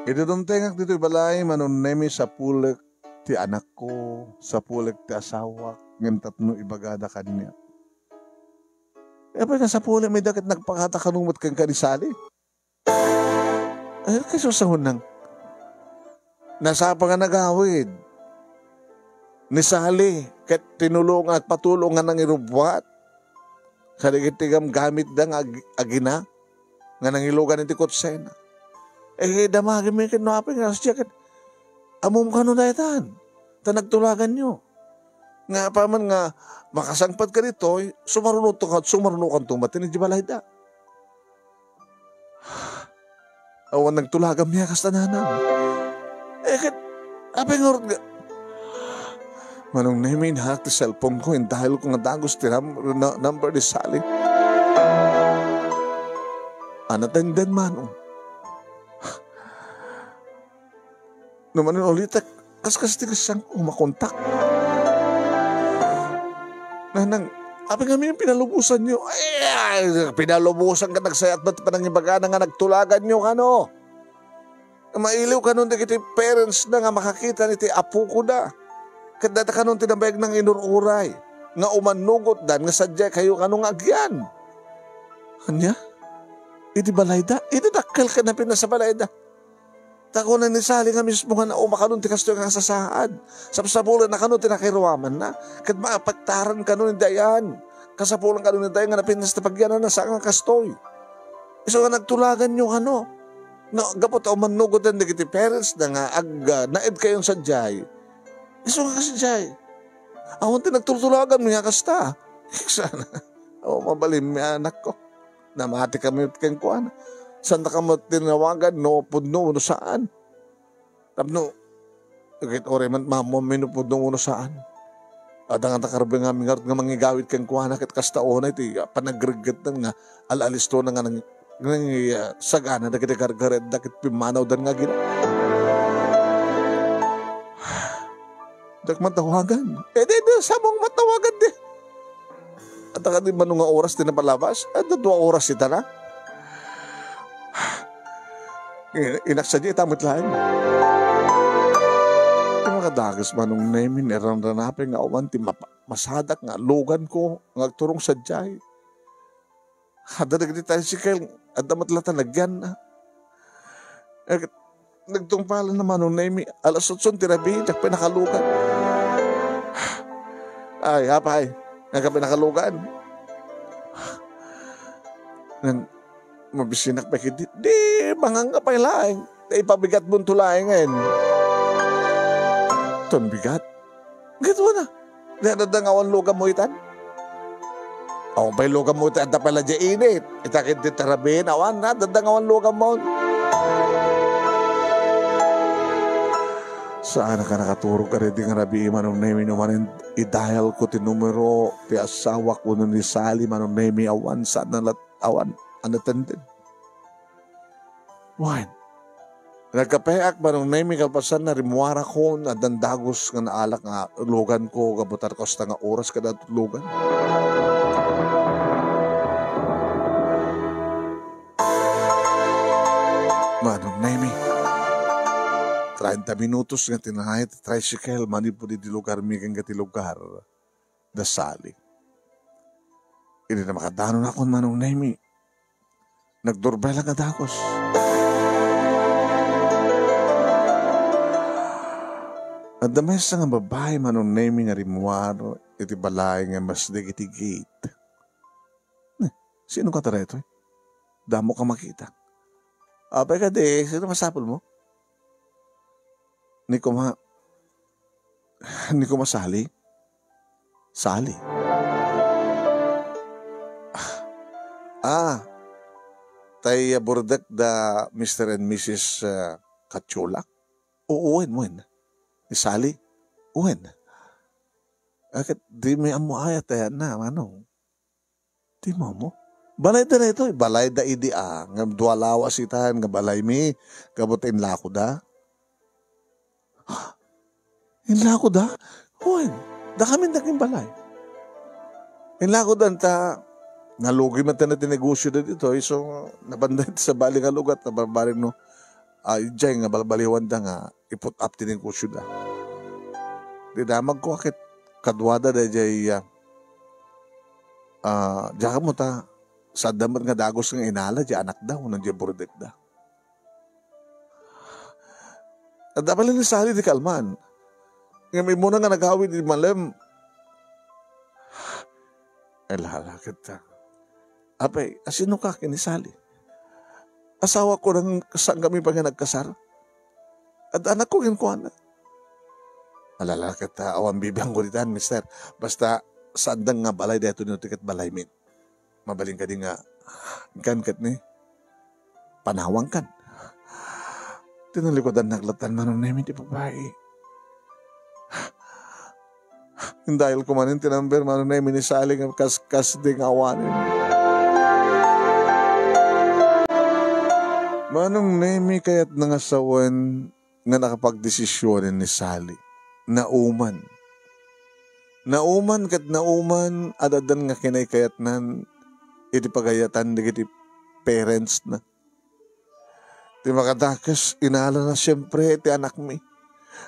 Idi dumtengak ditoy balay, Manong Nemi, sapulek ti anakko, sapulek ti asawak, ngem tapno ibagada kaniak. Apay nga sapulek, mayda ket nagpakada kano met kenka ni Sally? Ay, kay susahunan. Nasapa nga nagawid ni Sally, ket tinulong, agpatulong nga nangirubbuat kadagiti gamgamitda nga ag-, agina, nga nangilugan iti kutsena. Eh, damagimi ket no apay nga siya ket, ammom kano daytan, ta nagtulaganyo. Nga apaman nga makasangpet ka ditoy, sumarunoto ka, sumarunokanto met iti balayda. Awan nagtulaganmi a kasta, Nanang. Eh, ket, apay ngarud nga, Manong Nemi, inhaak ti cellphone ko, in-dial ko nga dagus ti nam-, na-, number ni Sally. Unattended, Manong. No manen ulitek, kaskas ti kasdiay ko makontak. Nanang, apay ngamin pinalubosanyo? Ay, ay, pinalubosan ket nagsayat met panangibagana nga nagtulaganyo kano. Mailiw kanon dagiti parents na nga makakita iti apokoda. Ket dayta kanon ti nabayag nga inur-uray nga umannugotdan nga sadiay kayo kano nga agyan. Ania? Iti balayda? Iti dakkel ken napinasa balayda. Ta kuna ni Sally nga mismo nga nauma kano ti kastoy nga sasaad. Sapsapulan na kano ti nakiruamanna. Ket mapagtaran kano ni Dayan. Kasapulan kano ni Dayan nga napintas ti pagyananna sa nga kastoy. Isu nga nagtulaganyo kano. No, gapu ta umannugotan dagiti parents na nga ag-, ah, naed kayon sadiay. Isu nga sadiay. Awan ti nagtultulaganmi nga kasta. Sana. O, mabalinmi, anakko. Namati kami kenkuana. Saan na kamo tinawagan no pudno no saan? Tapno, ket uray man maammoanmi no pudno wenno saan. Adda nga takarbe nga mingarud nga mangigawid kenkuana ket kasta unay ti panagreggetna nga al-alistona nga nang-, nang-, ah, sagana dagiti gargaretda ket pimmanawdan nga agina. Diak man tawagan. Eh, di, di, samong matawagan di. Adda kadi mano nga oras ti napalabas? Adda dua oras ita na. In-, inak sadiay ita met laeng. Ti makadagus, Manong Nemi, ni ranranapi nga awan ti mapa-, masadak nga luganko nga agturong sadiay. Adda dagiti tricycle, adda met latta nagyanna. Eh, nagtungpalan na Manong Nemi, alas otso ti rabii, diak pay nakalugan. Ay, apay, diak pay nakalugan. Ngem, mabisinak pay ketdi, di, mangangngap pay laeng. Ta ipabigatmonto laengen. Ton bigat? Ket wen a. Di adda nga awan luganmo itan? Awan pay luganmo ita, adda pay la diay init. Ita ket ti tarabin, awan, adda nga awan luganmo. Saan ka nakaturog kadaydi nga rabii, Manong Nemi, no manen i-dial ko ti numero ti asawak wenno ni Sally, Manong Nemi, awan, saan na lat-, awan, unattended. Wen, nagkapeak, Manong Nemi, kalpasanna, rimmuarakon, addan dagus nga naalak nga luganko, gapu ta kasta nga oras kada tutlugan. Manong Nemi, treinta minutos nga tinanay ti tricycle manipud iti lugarmi ken iti lugar da Sally. Idi na makadanonakon, Manong Nemi, nagdurbel nga dagus. Adda maysa nga babbai, Manong Nemi, nga rimmuar iti balay nga masdek iti gate. Eh, sino ka ta daytoy? Damo ka makita. Apay kadi, sino masapul mo? Ni kuma, ni kuma Sally? Sally? Ah, tay, ah, burdek da Mister and Missus, ah, Katsulak? Oo, wen, wen. Ni Sally? Wen. Aket di mi ammo ayat, eh, na, ano? Di mo ammo? Balay da daytoy, balay da idi a, ngem dua lawas itan nga balay mi, gapu ta inlako da. Inlako da? Wen, da kami naging balay. Inlako da ta, nalugi man tayo ti negosyo da ditoy, so, nabanday sa bali nga lugar, nabarbaring no, ah, ijay nga balbaliwan da nga, i-put up ti negosyo da. Di damag ko akit, kaduada da jay, ah, ah, diak ammo ta, sadda met nga dagus nga inala, di anak da, unan di burdet da. Adda pay ni Sally di kalman. Ngem immuna nga nagawid di malem. Ay, lalaket ta. Apay, asino ka ken ni Sally? Asawa ko nang saan kami pa nga nagkasar? At anak ko, ken kuana. Alala ket, ah, awan bibiangko ditan, mister. Basta, saan da nga balay daytoy no ti ket balay mi. Mabalin kadi nga, kan ket ni, panawang kan. Tinalikudan naklatan Manong Nemi ti babai. Indayal ko manen ti number, Manong Nemi, ni Sally nga kas, kas di nga awanen. Manong Nemi, kayat na nga sawen nga nakapagdesisionen ni Sally. Nauman. Nauman ket nauman, addan nga kinaykayatnan iti pagayatan dagiti parents na. Ti makadakes, inalana siempre ti anakmi.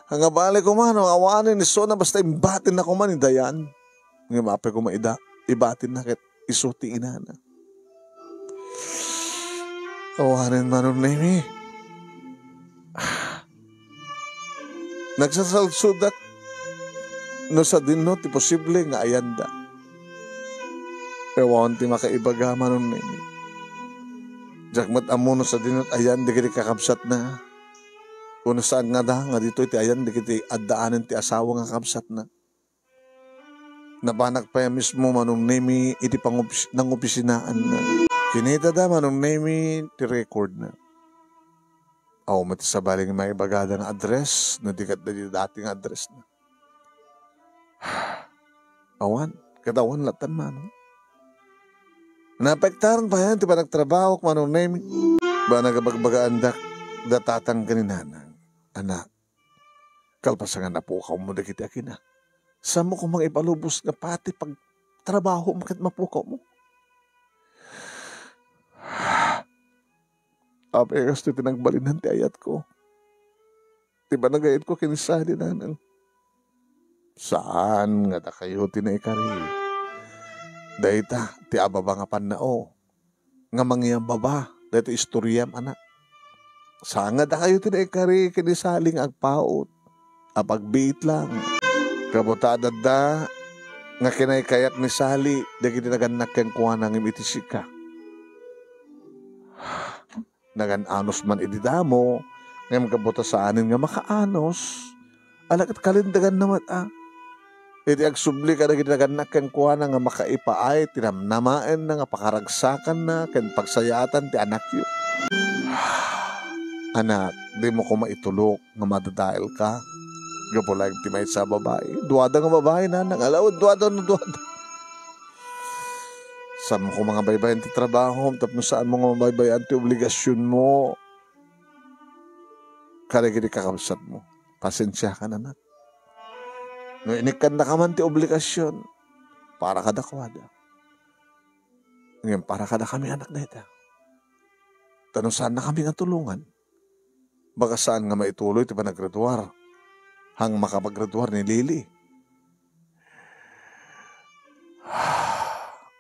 Nga bale koma no awanen isuna basta imbatinna koma ni Dayan. Ngem apay koma ida, ibatinna ket isu ti inana. Awanen Manong Nemi. Nagsasalsodak no sadino ti posible nga ayanda. Awan ti makaibaga, Manong Nemi. Diak met ammo no sadino ti ayan dagiti kakabsatna. Wenno saan ngata nga ditoy ti ayan dagiti addaanen ti asawa nga kakabsatna. Napanak pay a mismo, Manong Nemi, iti pangopis-, nangopisinaanna. Kinitada, Manong Nemi, ti recordna. Awan met sabali nga maibagada nga address, no di ket daydi dati nga addressna. Awan, ket awan latta, Manong. Naapektaran pay ti panagtrabahok, Manong Nemi. Ba, nagbagbagaandak da tatang ken ni nanang. Anak, kalpasan nga napukawmo dagiti agina, saanmo koma nga ipalubos nga pati pagtrabahom ket mapukawmo. Apay, kastoy ti nagbalinnan ti ayatko, ti panagayatko ken ni Sally, nanang. Saan nga dakayo ti naikari. Dayta ti ababa nga pannao nga mangyababa daytoy istoriam, anak. Saan nga dakayo ti naikari ken ni Sally nga agpaut a pagbiit lang. Kabutadadda nga kinaykayak ni Sally dagiti nagannak kenkuana ngem iti sika. Nagan-anos man idi damo, ngem gapu ta saanen nga makaanos, ala ket kalindaganna met a. Iti agsubli kadagiti nagannak kenkuana nga makaipaay ti namnamaenna nga pakaragsakanna ken pagsayaatan ti anakyo. Anak, dimo koma itulok nga madadaelka. Gapu laeng ti maysa a babai. Duada nga babai, nanang. Ala, duada no duada. Saanmo koma nga baybay-an ti trabahom tapno saanmo nga mabaybay-an ti obligasionmo kadagiti kakabsatmo. Pasensiakan, anak. No inikkannaka man ti obligasion, para kadakuada. Ngem para kadakami, anak, dayta. Ta no saannakami nga tulongan, baka saan nga maituloy ti panaggraduar. Haan nga makapagraduar ni Lily.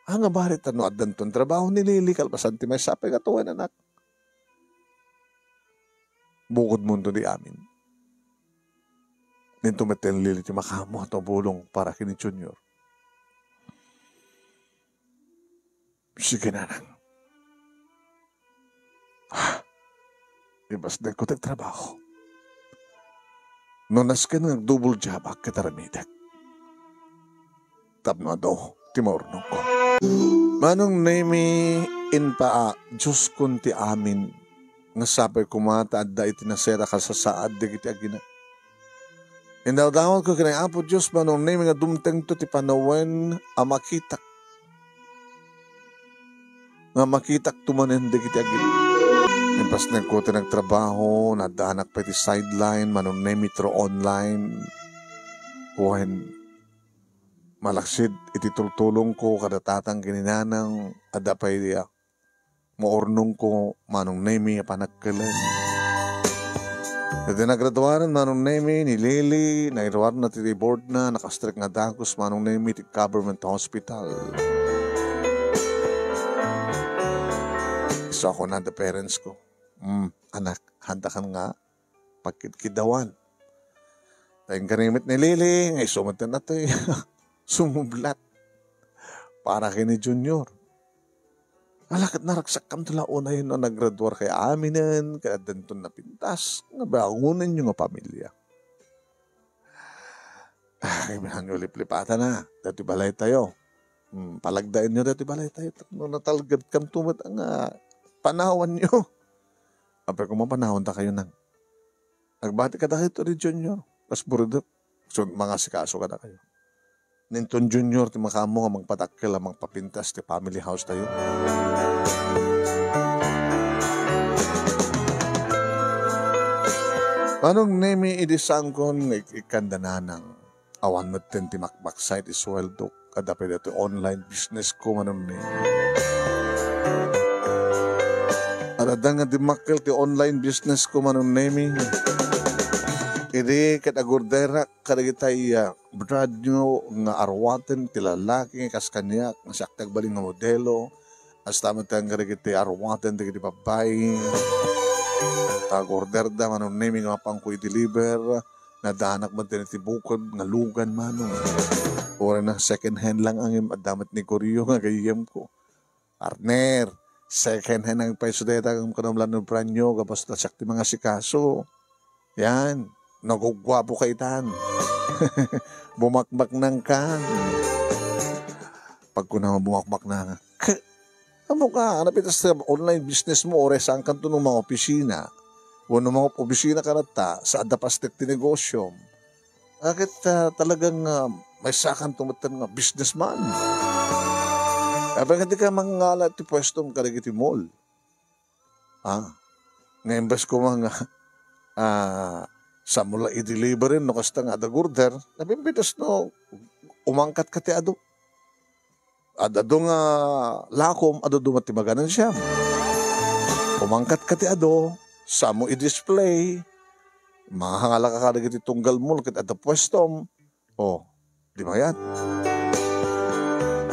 Haan nga bali ta no addanton trabaho ni Lily kalpasan ti maysa pay nga tuwen, anak. Bukodmonto ti amin. Dinto met ni Lily ti makaammo a tumulong para ken ni Junior. Sige, nanang. Ah, ipasnekko ti trabaho. No nasken nga agdubol jobak ket aramidek tapno adu ti maurnongko. Manong Nemi, inpa a Dioskon ti amin, nga sapay koma ta adda iti nasera kasasaad dagiti agina. Indawdawatko ken ni Apo Dios, Manong Nemi, nga dumtengto ti panawen a makitak, nga makitakto manen dagiti agina. Impasnekko ti nagtrabaho, naddaanak pay ti sideline, Manong Nemi, through online. Wen, malaksid iti tultulongko kada tatang ken ni nanang, adda pay, ah, maurnongko, Manong Nemi, a panagkelen. Iti nagraduaren, Manong Nemi, ni Lily, nairuarna ti boardna, nakastrek nga dagus, Manong Nemi, ti government hospital. So, ako na, the parents ko. Hmm, anak, handa kan nga pagkidkidawan. Ta inkari met ni Lily, nga isu met ti natay sumublat para ken ni Junior. Ala, ket naragsakkam ti la unay no nagraduar kay aminen, ket addanton napintas, nga bangonenyo nga pamilya. Ah, kaibahanyo liplipatana, dati balay tayo. Hmm, palagdaenyo dati balay tayo. No natalgedkamto met nga panawanyo. Apay koma panawan ta kayo nang. Nagbati kadakayo ti Junior. Kas buridek. So, mangasikaso kadakayo. Ninton Junior ti makaammo nga mangpadakkel a mangpapintas ti family house tayo. Manong Nemi, idi saankon nga ik-, ikkanda nanang. Awan metten ti makmaksay ti sueldok. Adda pay datoy online business ko, Manong Nemi. Adda nga dimmakkel ti online business ko, Manong Nemi. Idi ket agorderak kadagitay, ah, brand new nga arwaten ti lalaki nga kas kaniak, nga siak ti agbalin nga modelo. Hasta met kadagiti arwaten dagiti babbai. Agorderda, Manong Nemi, nga mapanko i-deliver. Nadaanak met ti bukod nga lugan, manong. Uray na second hand lang, ngem adda met ni Goryo nga gayyemko. Partner, second hand ang presyo dayta, ngem kunam lang no brand new, gapas ta siak ti mangasikaso. Yan, nagugwapo ka itan. Bumakbaknang ka. Pagkuna mo bumakbaknang, "K-, amo ka, napitas sa online business mo, uray saan kanto no mga opisina?" Wenno mga opisina ka latta, sa adda pastek ti negosyo. Ket, ah, talagang, ah, maysa kanto met nga businessman. Apay nga di ka mangala ti pwesto kadagiti mall. Ah, nga imbes koma nga, ah, sa mula i-delivery no kasta nga adda order, napimpitas no umangkat ka ti adu. Ad-adu nga lakom, ad-adu met ti maganansiam. Umangkat ka ti adu, sa mo i-display, mangangala ka kadagiti tunggal mall ket adda puestom. O, di mayat.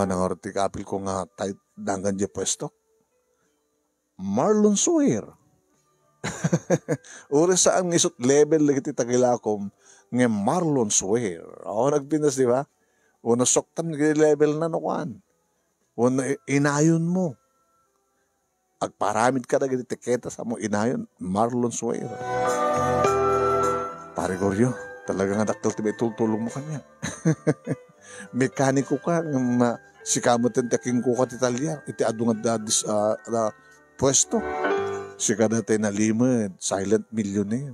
Ano nga ti kapil ko nga tay-, danggan di puesto? Marlon Swear. Uri saan nga isut level dagiti tagilakom nga Marlon Swear. O, nagpintas, di ba? Uno suktan nga level na no kuan. Uno i-, inayon mo. Agparamid ka dagiti tiketa sa mo inayon, Marlon Swear. Pare Goryo, talaga nga dakkel ti maitultulong mo kaniak. Mekaniko ka, nga ma-, sika met ti akingkuka ti talyar, iti adu nga da-, dis-, ah, da-, puesto. Sika dati nalimed, silent millionaire.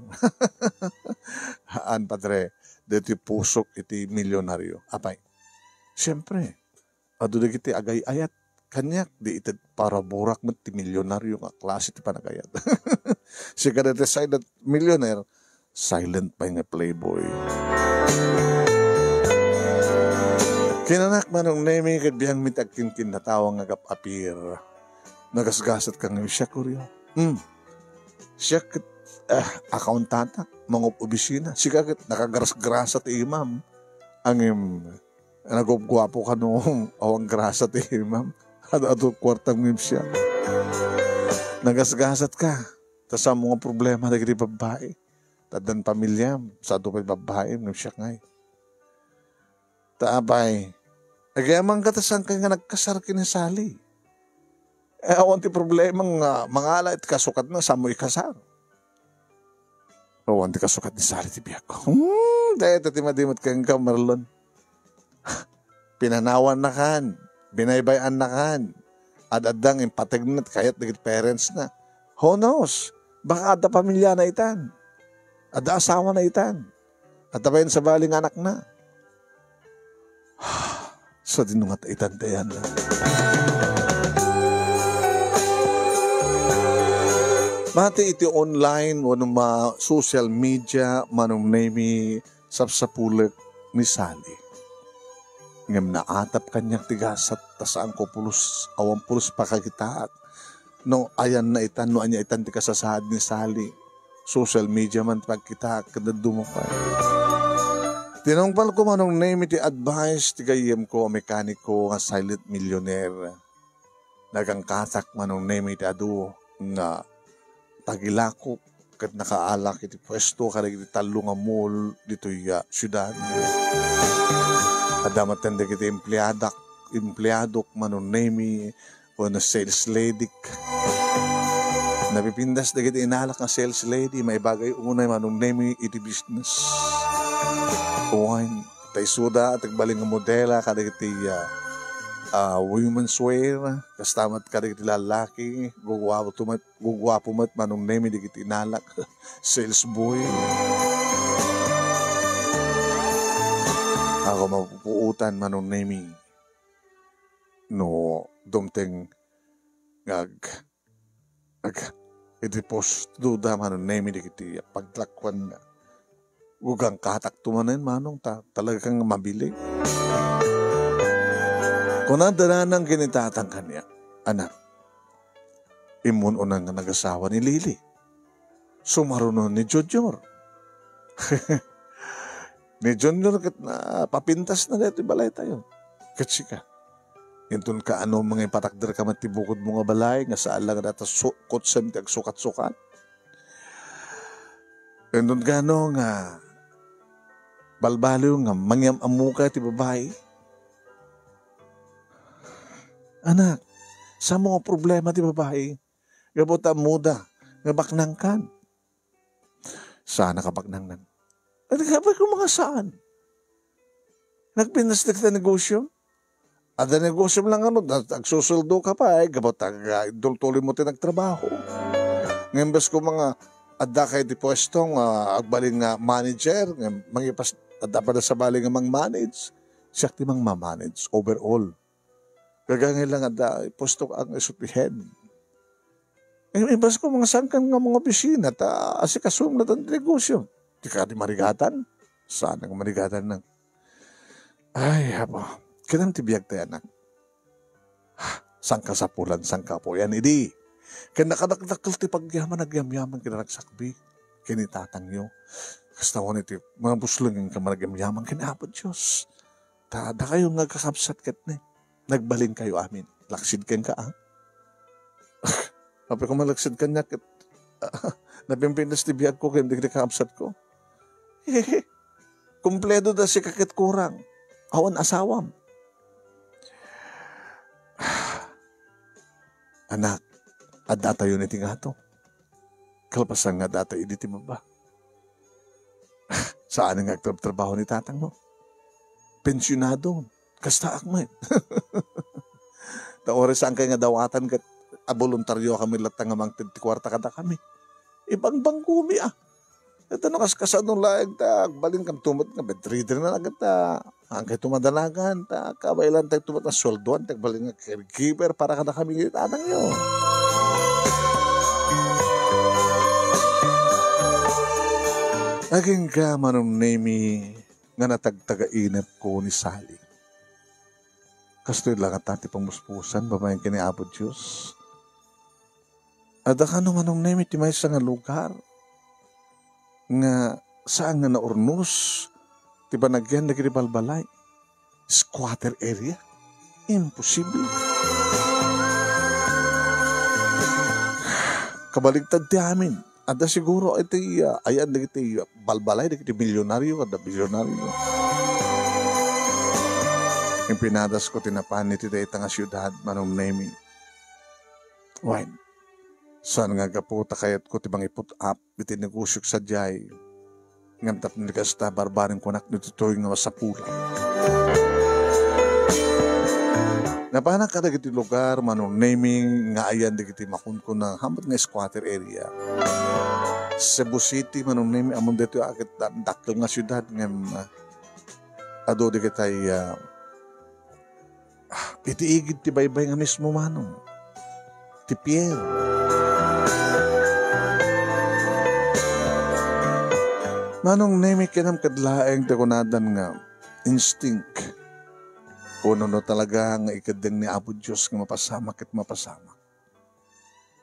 Haan, padre, dati pusok iti milyonaryo. Apay, siyempre, adu dagiti agay-ayat kaniak, di ited paraburak met ti milyonaryo nga klase ti panagayat. Sika dati silent millionaire, silent pay nga playboy. Kinanak, Manong Nemi, ket biangmi ti agkinkinnatawa nga agap-apir. Nagasgasat ka nga siak, Goryo. Hmm. Siak ket, ah, accountant, mangub-obisina. Sika ket nakagrasgrasa ti imam. Ngem, nagugwapo ka no awan grasa ti imam. Ad-adu kuartam ngem siak. Nagasgasat ka. Ta saan mo nga problema dagiti babbai. Ta addan pamiliam, saan pay babbaim ngem siak ngay. Ta apay, agyamankata saan ka nga nagkasar ken ni Sally. Eh, awan ti problema nga mangala iti kasukatna, saan mo ikasar. Awan ti kasukat ni Sally ti biagko. Hmm, dayta ti madimot kenka, Marlon. Pinanawannakan, binaybay-annakan. Ad-addang impategna ti kayat dagiti parents na. Who knows? Baka adda pamilyana itan. Adda asawana itan. Adda bayan sabali nga anakna. Sadino nga ta itan ti ayanna. Mati iti online wenno ma-, social media, Manong Nemi, sapsapulek ni Sally. Ngem naatap kaniak ti gasat, ta saanko pulos, awan pulos pakakitaak. No ayanna itan, no ania itan ti kasasaad ni Sally. Social media man ti pagkitaak, ken dadduma pay. Tinungpalko, Manong Nemi, ti advice ti gayyemko a mekaniko nga silent millionaire. Nagangkatak, Manong Nemi, ti adu nga tagilakok ket nakaalak iti puesto kadagiti tallo nga mall ditoy, ah, siudad. Adda met dagiti empleadak, empleadok, Manong Nemi, wenno sales lady. Napipintas dagiti inalak nga sales lady, maibagay unay, Manong Nemi, iti business. Wen, ta isuda, agbalin nga modela kadagiti, ah, ah, women's wear, kasta met kadagiti lalaki, guguapo met, guguapo met, Manong Nemi, dagiti inalak, sales boy. Ako mapupuotan, Manong Nemi, no dumteng nga ag-, ag-, iti post duda, Manong Nemi, dagiti paglakuan nga gugangkatakto manen, Manong, ta talagang mabilin. Kuna dananang ken ni tatang kaniak, "Anak, immun-unan nga nagasawa ni Lily. Sumarunon ni Junior." Ni Junior ket napapintasna daytoy balaytayo. Ket sika, inton kaano mangipatakder ka met ti bukodmo nga balay nga saan la nga dayta su-, kutsem ti agsukat-sukat? Inton kaano nga Balbaliw nga mangyam-ammoka ti babai. Anak, saan mo nga problema ti babai? Gapu ta ammoda nga baknangkan. Saan a kabaknangnan? Adi ka ba kung mga saan? Nagpintas ti kita negosyo? Adda negosyo lang ano, da-, agsusueldo ka pa, eh, gapu ta, ah, idultuloy mo ti nagtrabaho. Ngem bes ko mga, adda kay ti pwesto nga agbalin nga manager, ngem mangipas, adda pa da sabali nga mang-manage. Siak ti mang-manage overall. Gagangay lang adda, pwesto ang isu ti head. Eh, ibas ko, mga sangkan nga mga opisina, ta asikasom na tan ti negosyo. Di ka di marigatan? Saan nga marigatan na? Ay, Apo, kinam ti biag tayo, anak. Sangkasapulan, sangkapuyan, idi. Ken nakadakdakkel ti pagyaman, nagyamyaman, kinaragsakbi. Kini tatangyo. Kasta wani ti, mga busleng nga nagyamyaman, ken Apo Dios. Ta, dakayo nga agkakabsat ket ne. Nagbalinkayo amin. Laksid kenka, ah. Apay ko malaksid kaniak ket, napimpintas ti biag ko ken dagiti kakabsat ko. Hehe. Kumpleto da sika ket kurang. Awan asawam. Anak, adda tayo ni ti ngato. Kalpasan nga adda tayo idi ti baba. Saan nga agtrabtrabaho ni tatang mo? Pensionado. Kastaak met. Ta uray saan kay nga dawatan ket a voluntaryo kami latta nga mangted ti kuarta kadakami. Ibangbangkomi, ah. Ket no kaskasano laeng ta agbalin kam tumet nga bedridden na ket ta, saan kay tumadanagan ta kabaelan tay tumet nga sueldoan ta agbalin nga caregiver para kadakami iti tatangyo. Agingga, Manong Nemi, nga natagtagainepko ni Sally. Kastoy la ngata ti pangmuspusan babaen ken ni Apo Dios. Adda kano, Manong Nemi, ti maysa nga lugar nga saan nga naurnos ti panagyan dagiti balbalay? Squatter area? Imposible. Kabaligtad ti amin. Adda siguro iti, ah, ayan dagiti, ah, balbalay dagiti milyonario, adda milyonario. Impinadasko ti napan iti dayta nga siudad, Manong Nemi. Wen, saan nga gapu ta kayatko ti mangiput-ap iti negosiok sadiay. Ngem tapno di kasta, barbareng kunak no ditoy nga masapulan. Napanak kadagiti lugar, Manong Nemi, nga ayan dagiti makunkuna hamat nga squatter area. Cebu City, Manong Nemi, ammom ditoy a ket da-, dakkel nga siudad ngem, ah, adu dagitay, ah, iti igid ti baybay nga mismo, Manong. Ti pier. Manong Nemi, kinam ket laeng ti kunadan nga instinct. Wenno no talaga nga ikeddeng ni Apo Dios nga mapasamak ket mapasamak.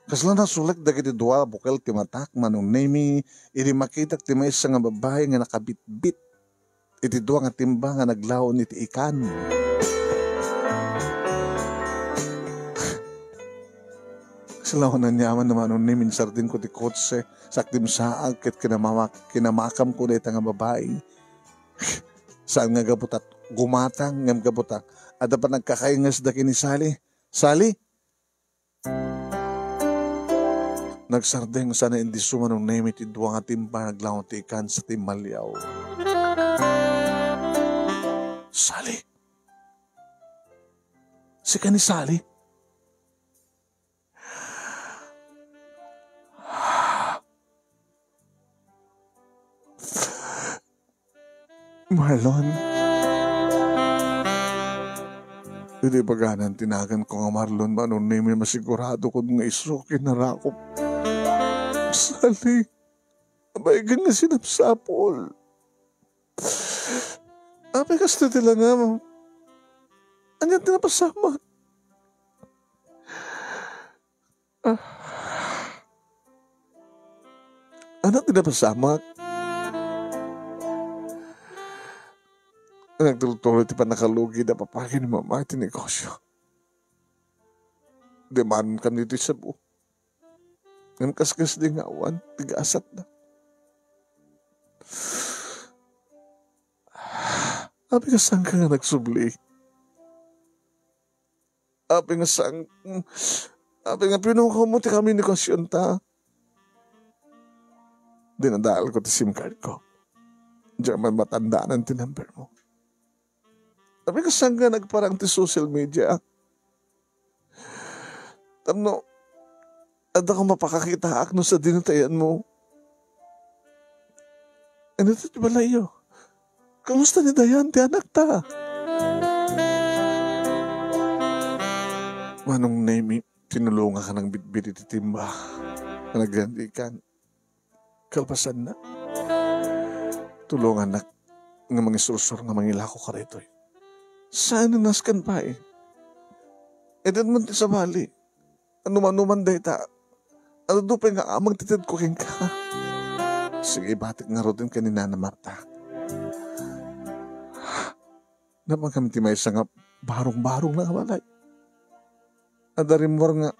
Kasla nasulek dagiti dua a bukel ti matak, Manong Nemi, idi makitak ti maysa nga babai nga nakabitbit iti dua nga timba nga naglaon iti ikan. Kasla awan aniaman, Manong Nemi, insardengko ti kotse, sakdimsaag ket kinamamak-, kinamakamko dayta nga babai. Saan nga gapu ta gumatang, ngem gapu ta adda panagkakaingesda ken ni Sally. Sally? Nagsardeng sana indi sumanong Nemi ti dua nga timba, naglaon ti ikan sa timmaliaw. Sally? Sika ni Sally? Marlon. Idi baganan ti naganko nga Marlon, Manong Nemi, masiguradokon nga isu kinarakop. Sally, abaygen nga sinapsapul. Apay kasta ti langam? Ania ti napasamak? Ah. Ania ti napasamak? Nagtultuloy ti pannakalugi da papa ken ni mama iti negosyo. Dimanon kami ditoy Cebu. Ngem kaskas di nga awan ti gasatda. Apay nga saanka nga nagsubli? Apay nga saan, apay nga pinukawmo ti komunikasionta? Dinadaelko ti SIM card ko. Diak man matandaan ti number mo. Apay nga saanka nagparang ti social media? Tapno, adda koma pakakitaak no sadino ti ayanmo. Ano ti balayyo? Kamusta ni Dayan, ti anakta? Manong Nemi, tinulongak nga nagbitbit iti timba nga naglandikan. Kalpasanna, tulongannak nga mangisursor nga mangilako kadaytoy. Saan a nasken pay? Ited man ti sabali. Ano manuman dayta, adu pay nga amag ti tedko kenka. Sige, ibatik ngaruden ken ni Nana Marta. Napan kami ti maysa nga barong-barong nga balay. Adda rimmuar nga,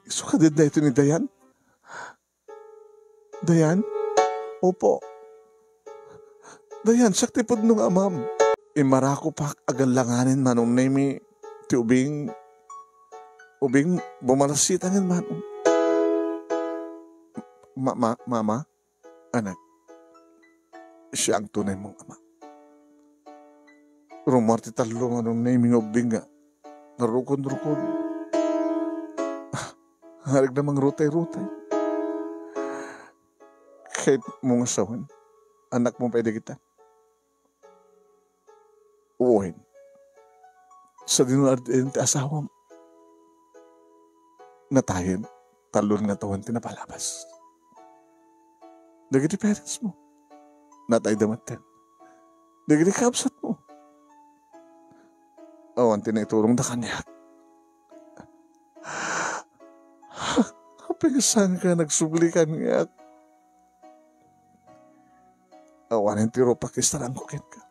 "Isu kadin daytoy ni Dayan?" "Dayan?" "Opo." "Dayan, siak ti pudno nga amam." Immarakopak a gallanganen, Manong Nemi, ti ubing, ubing bumalasita ngan Manong. "Ma-, ma-, Mama, anak, siak ti tunay mong ama." Rummuar ti tallo, Manong Nemi, nga ubing nga narukon-rukon. Arigna mangrutay-rutay. "Kayatmo nga sawen, anakmo pay dagita?" "Wen. Sadino adda ti asawam?" "Natayen, tallo nga tawen ti napalabas." "Dagiti parents mo?" "Natayda metten." "Dagiti kabsatmo?" "Awan ti naiturongda kaniak." "Apay nga saanka nagsubli kaniak?" "Awanen ti rupak nga istarangko kenka.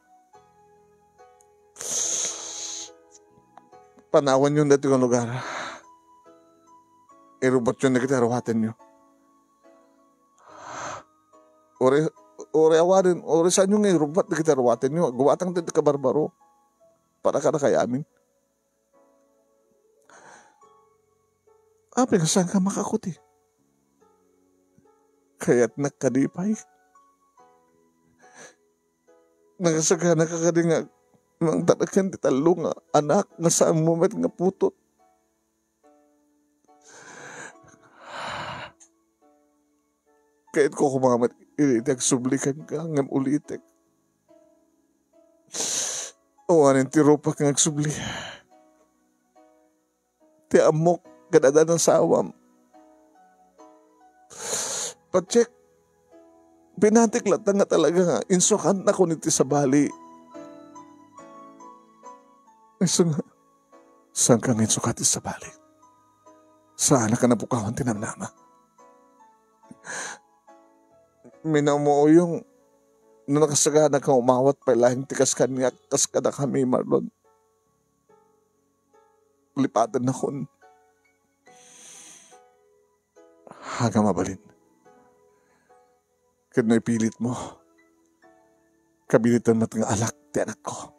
Panawanyon daytoy nga lugar. Irubbatyon dagiti aruatenyo. Uray, uray awanen, uray saanyo nga irubbat dagiti aruatenyo, agguatang ti kabarbaro para kadakayo amin." "Apay nga saanka makakuti? Kayatnak kadi pay? Nakasaganaka kadi nga mangtalek ken ti tallo nga anak nga saanmo met nga putot?" "Kayatko koma met iti agsubli kenka ngem ulitek. Awanen ti rupak nga agsubli. Ti ammok ket adda asawam. Patiek, pinatik latta nga talaga nga insukatnakon iti sabali." "Isu nga, saanka nga insukat iti sabali? Saanak a napukawan ti namnama. Minamuuyong no nakasaganaka nga umawat pay laeng ti kas kaniak, kas kadakami, Marlon. Lipatennakon. Ania, mabalin. Ket no ipilitmo, kabiliten met nga alak ti anakko.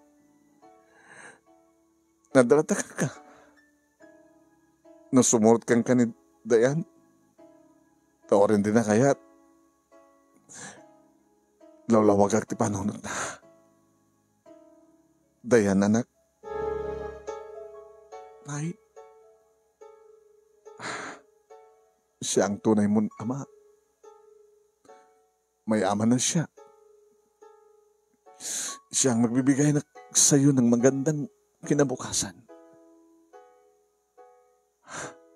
Nadalata kenka. No sumurot kenka ni Dayan, ta uray dina kayat, lawlawagak ti panunotna. Dayan, anak. Nay, siak ti tunay mon ama. Mayaman a siak. Siak ti magbibigay nak sayo ng magandang kinabukasan.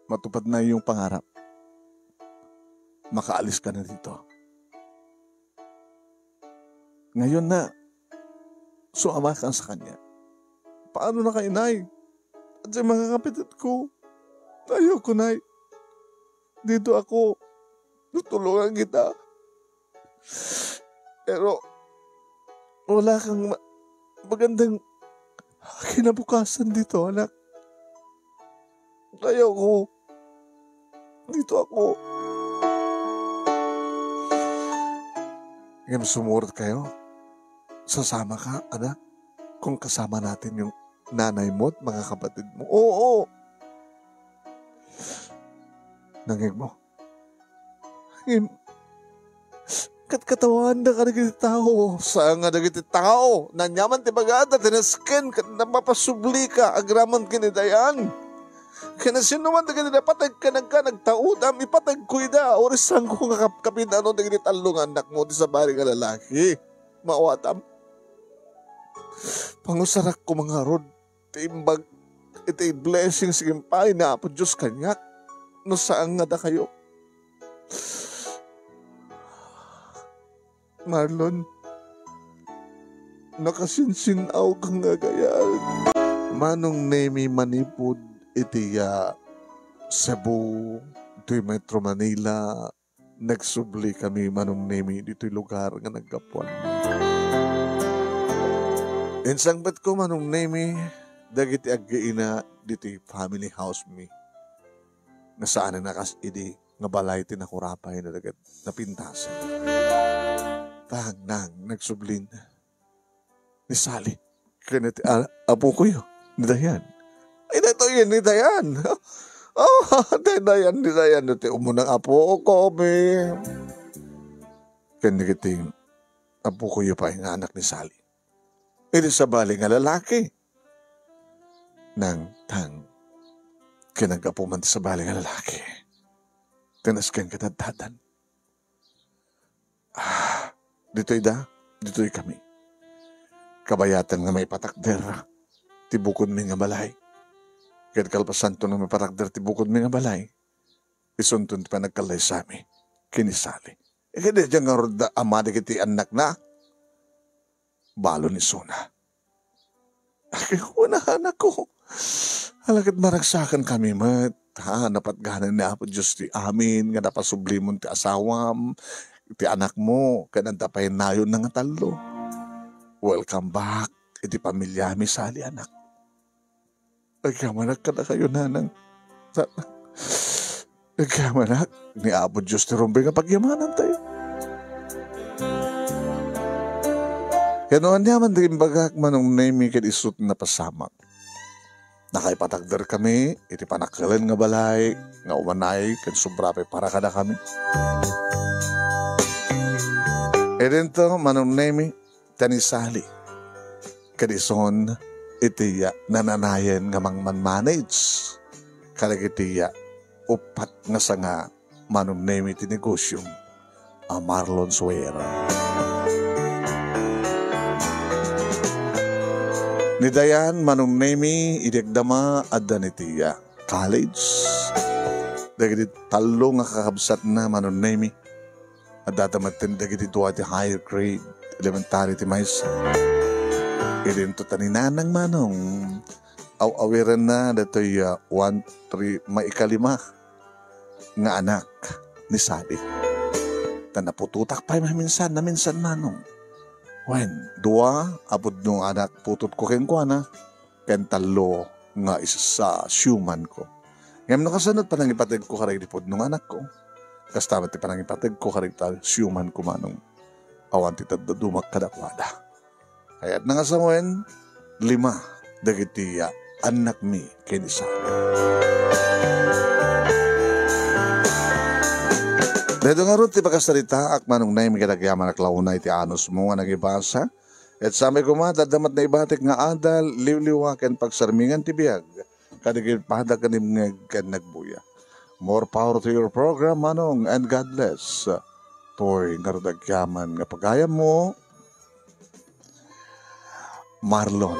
Matupad na iyong pangarap. Makaalis ka na dito. Ngayon na, sumama ka sa kanya." "Paano na kayo, Nay? At sa mga kapatid ko?" "Ayoko, Nay. Dito ako. Tutulungan kita. Pero, wala kang ma-, magandang kinabukasan dito, anak. Ayoko. Dito ako." Ngem sumurot kayo? Sasama ka, anak? Kung kasama natin yung nanay mo at mga kapatid mo? Oo. Nangeg mo? Ngem, katkatawaanda kadagiti tao. Saan nga dagiti tao? Nanyaman ti bagada, tinasken, ket napapasubli ka, agraman ken ni Dayan. Ken sino man dagiti napateg ken nagka-, nagtaudam, ipateg ko ida. Urisanko nga kap-, kapinano dagiti tallo nga annakmo, ti sabali nga lalaki. Maawatam. Pangusarak ko, mga rod. Ti imbag iti blessings ken paay ni Apo Dios kaniak no saan nga dakayo. Marlon, nakasinsin-aw ka nga agayat. Manong Nemi, manipud iti, ah, Cebu, iti Metro Manila, nagsubli kami, Manong Nemi, ditoy lugar nga naggapuan. Insangpetko, Manong Nemi, dagiti aggaina ditoy family house mi. Nga saan a kas idi nga balay ti nakurapay nga dagiti napintasen. Tang, nang, nagsubli ni Sally ken iti a-, apokoyo, ni Dayan. Ay, daytoy ni Dayan. Oh, daytoy ni Dayan, ti umunang apokomi. Ken dagiti apokoyo pay nga anak ni Sally. Iti sabali nga lalaki. Nangtang. Ken naggapu man ti sabali nga lalaki. Tinasken ket addadan. Ah, ditoy da, ditoy kami. Kabayatan nga maipatakder ti bukodmi nga balay. Ket kalpasanto nga maipatakder ti bukodmi nga balay, isunton ti panagkallaysami ken ni Sally. Ket daydiay ngarud da ama dagiti annakna. Balo ni Sona. Ket kuna, anakko, ala ket maragsakan kami met, ha, napatganan ni Apo Dios ti amin nga napasublimon ti asawam, ti anakmo, ken adda pay nayonna nga tallo. Welcome back iti pamiliami, Sally, anak. Agyamanak kadakayo, nanang. Sa-, agyamanak, ni Apo Dios ti rumbeng nga pagyamanantayo. Ken no ania man ti imbagak, Manong Nemi, ket isu ti napasamak. Nakaipatakder kami iti panakelen nga balay nga umanay ken sobra pay para kadakami. Idinto, Manong Nemi, ta ni Sally. Ket ison iti, ah, nananayen nga mangmanmanage kadagiti, ah, uppat nga sanga, Manong Nemi, ti negosio a Marlon Suera. Ni Dayan, Manong Nemi, idi agdama, adda ni ti, ah, college. Dagiti tallo nga kakabsatna, Manong Nemi, adda metten dagiti dua ti higher grade elementary ti maysa. Idinto ta ni Nanang, Manong, aw-awirenna datoy, ah, one, three, maikalima nga anak ni Sally. Ta naputotak pay maminsan, naminsan, Manong. Wen, dua a pudno nga anak putotko kenkuana, ken tallo nga isa a siumanko. Ngem no kasano ti panangipategko kadagiti pudno nga anakko, kasta met ti panangipategko kadagiti siumanko, Manong. Awan ti taddadumak kadakuada. Kayatna nga sawen, lima dagiti, ah, annakmi ken ni Sally. Daytoy ngarud ti pakasaritaak, Manong Nemi, ket agyamanak la unay ti anusmo nga nangibasa. Ket samay koma, adda met naibatik nga adal, liwliwa, ken pagsarmingan ti biag kadagiti padagiti nangngeg ken nagbuya. More power to your program, Manong, and God bless. Toy ngarud agyaman nga pagayammo, Marlon.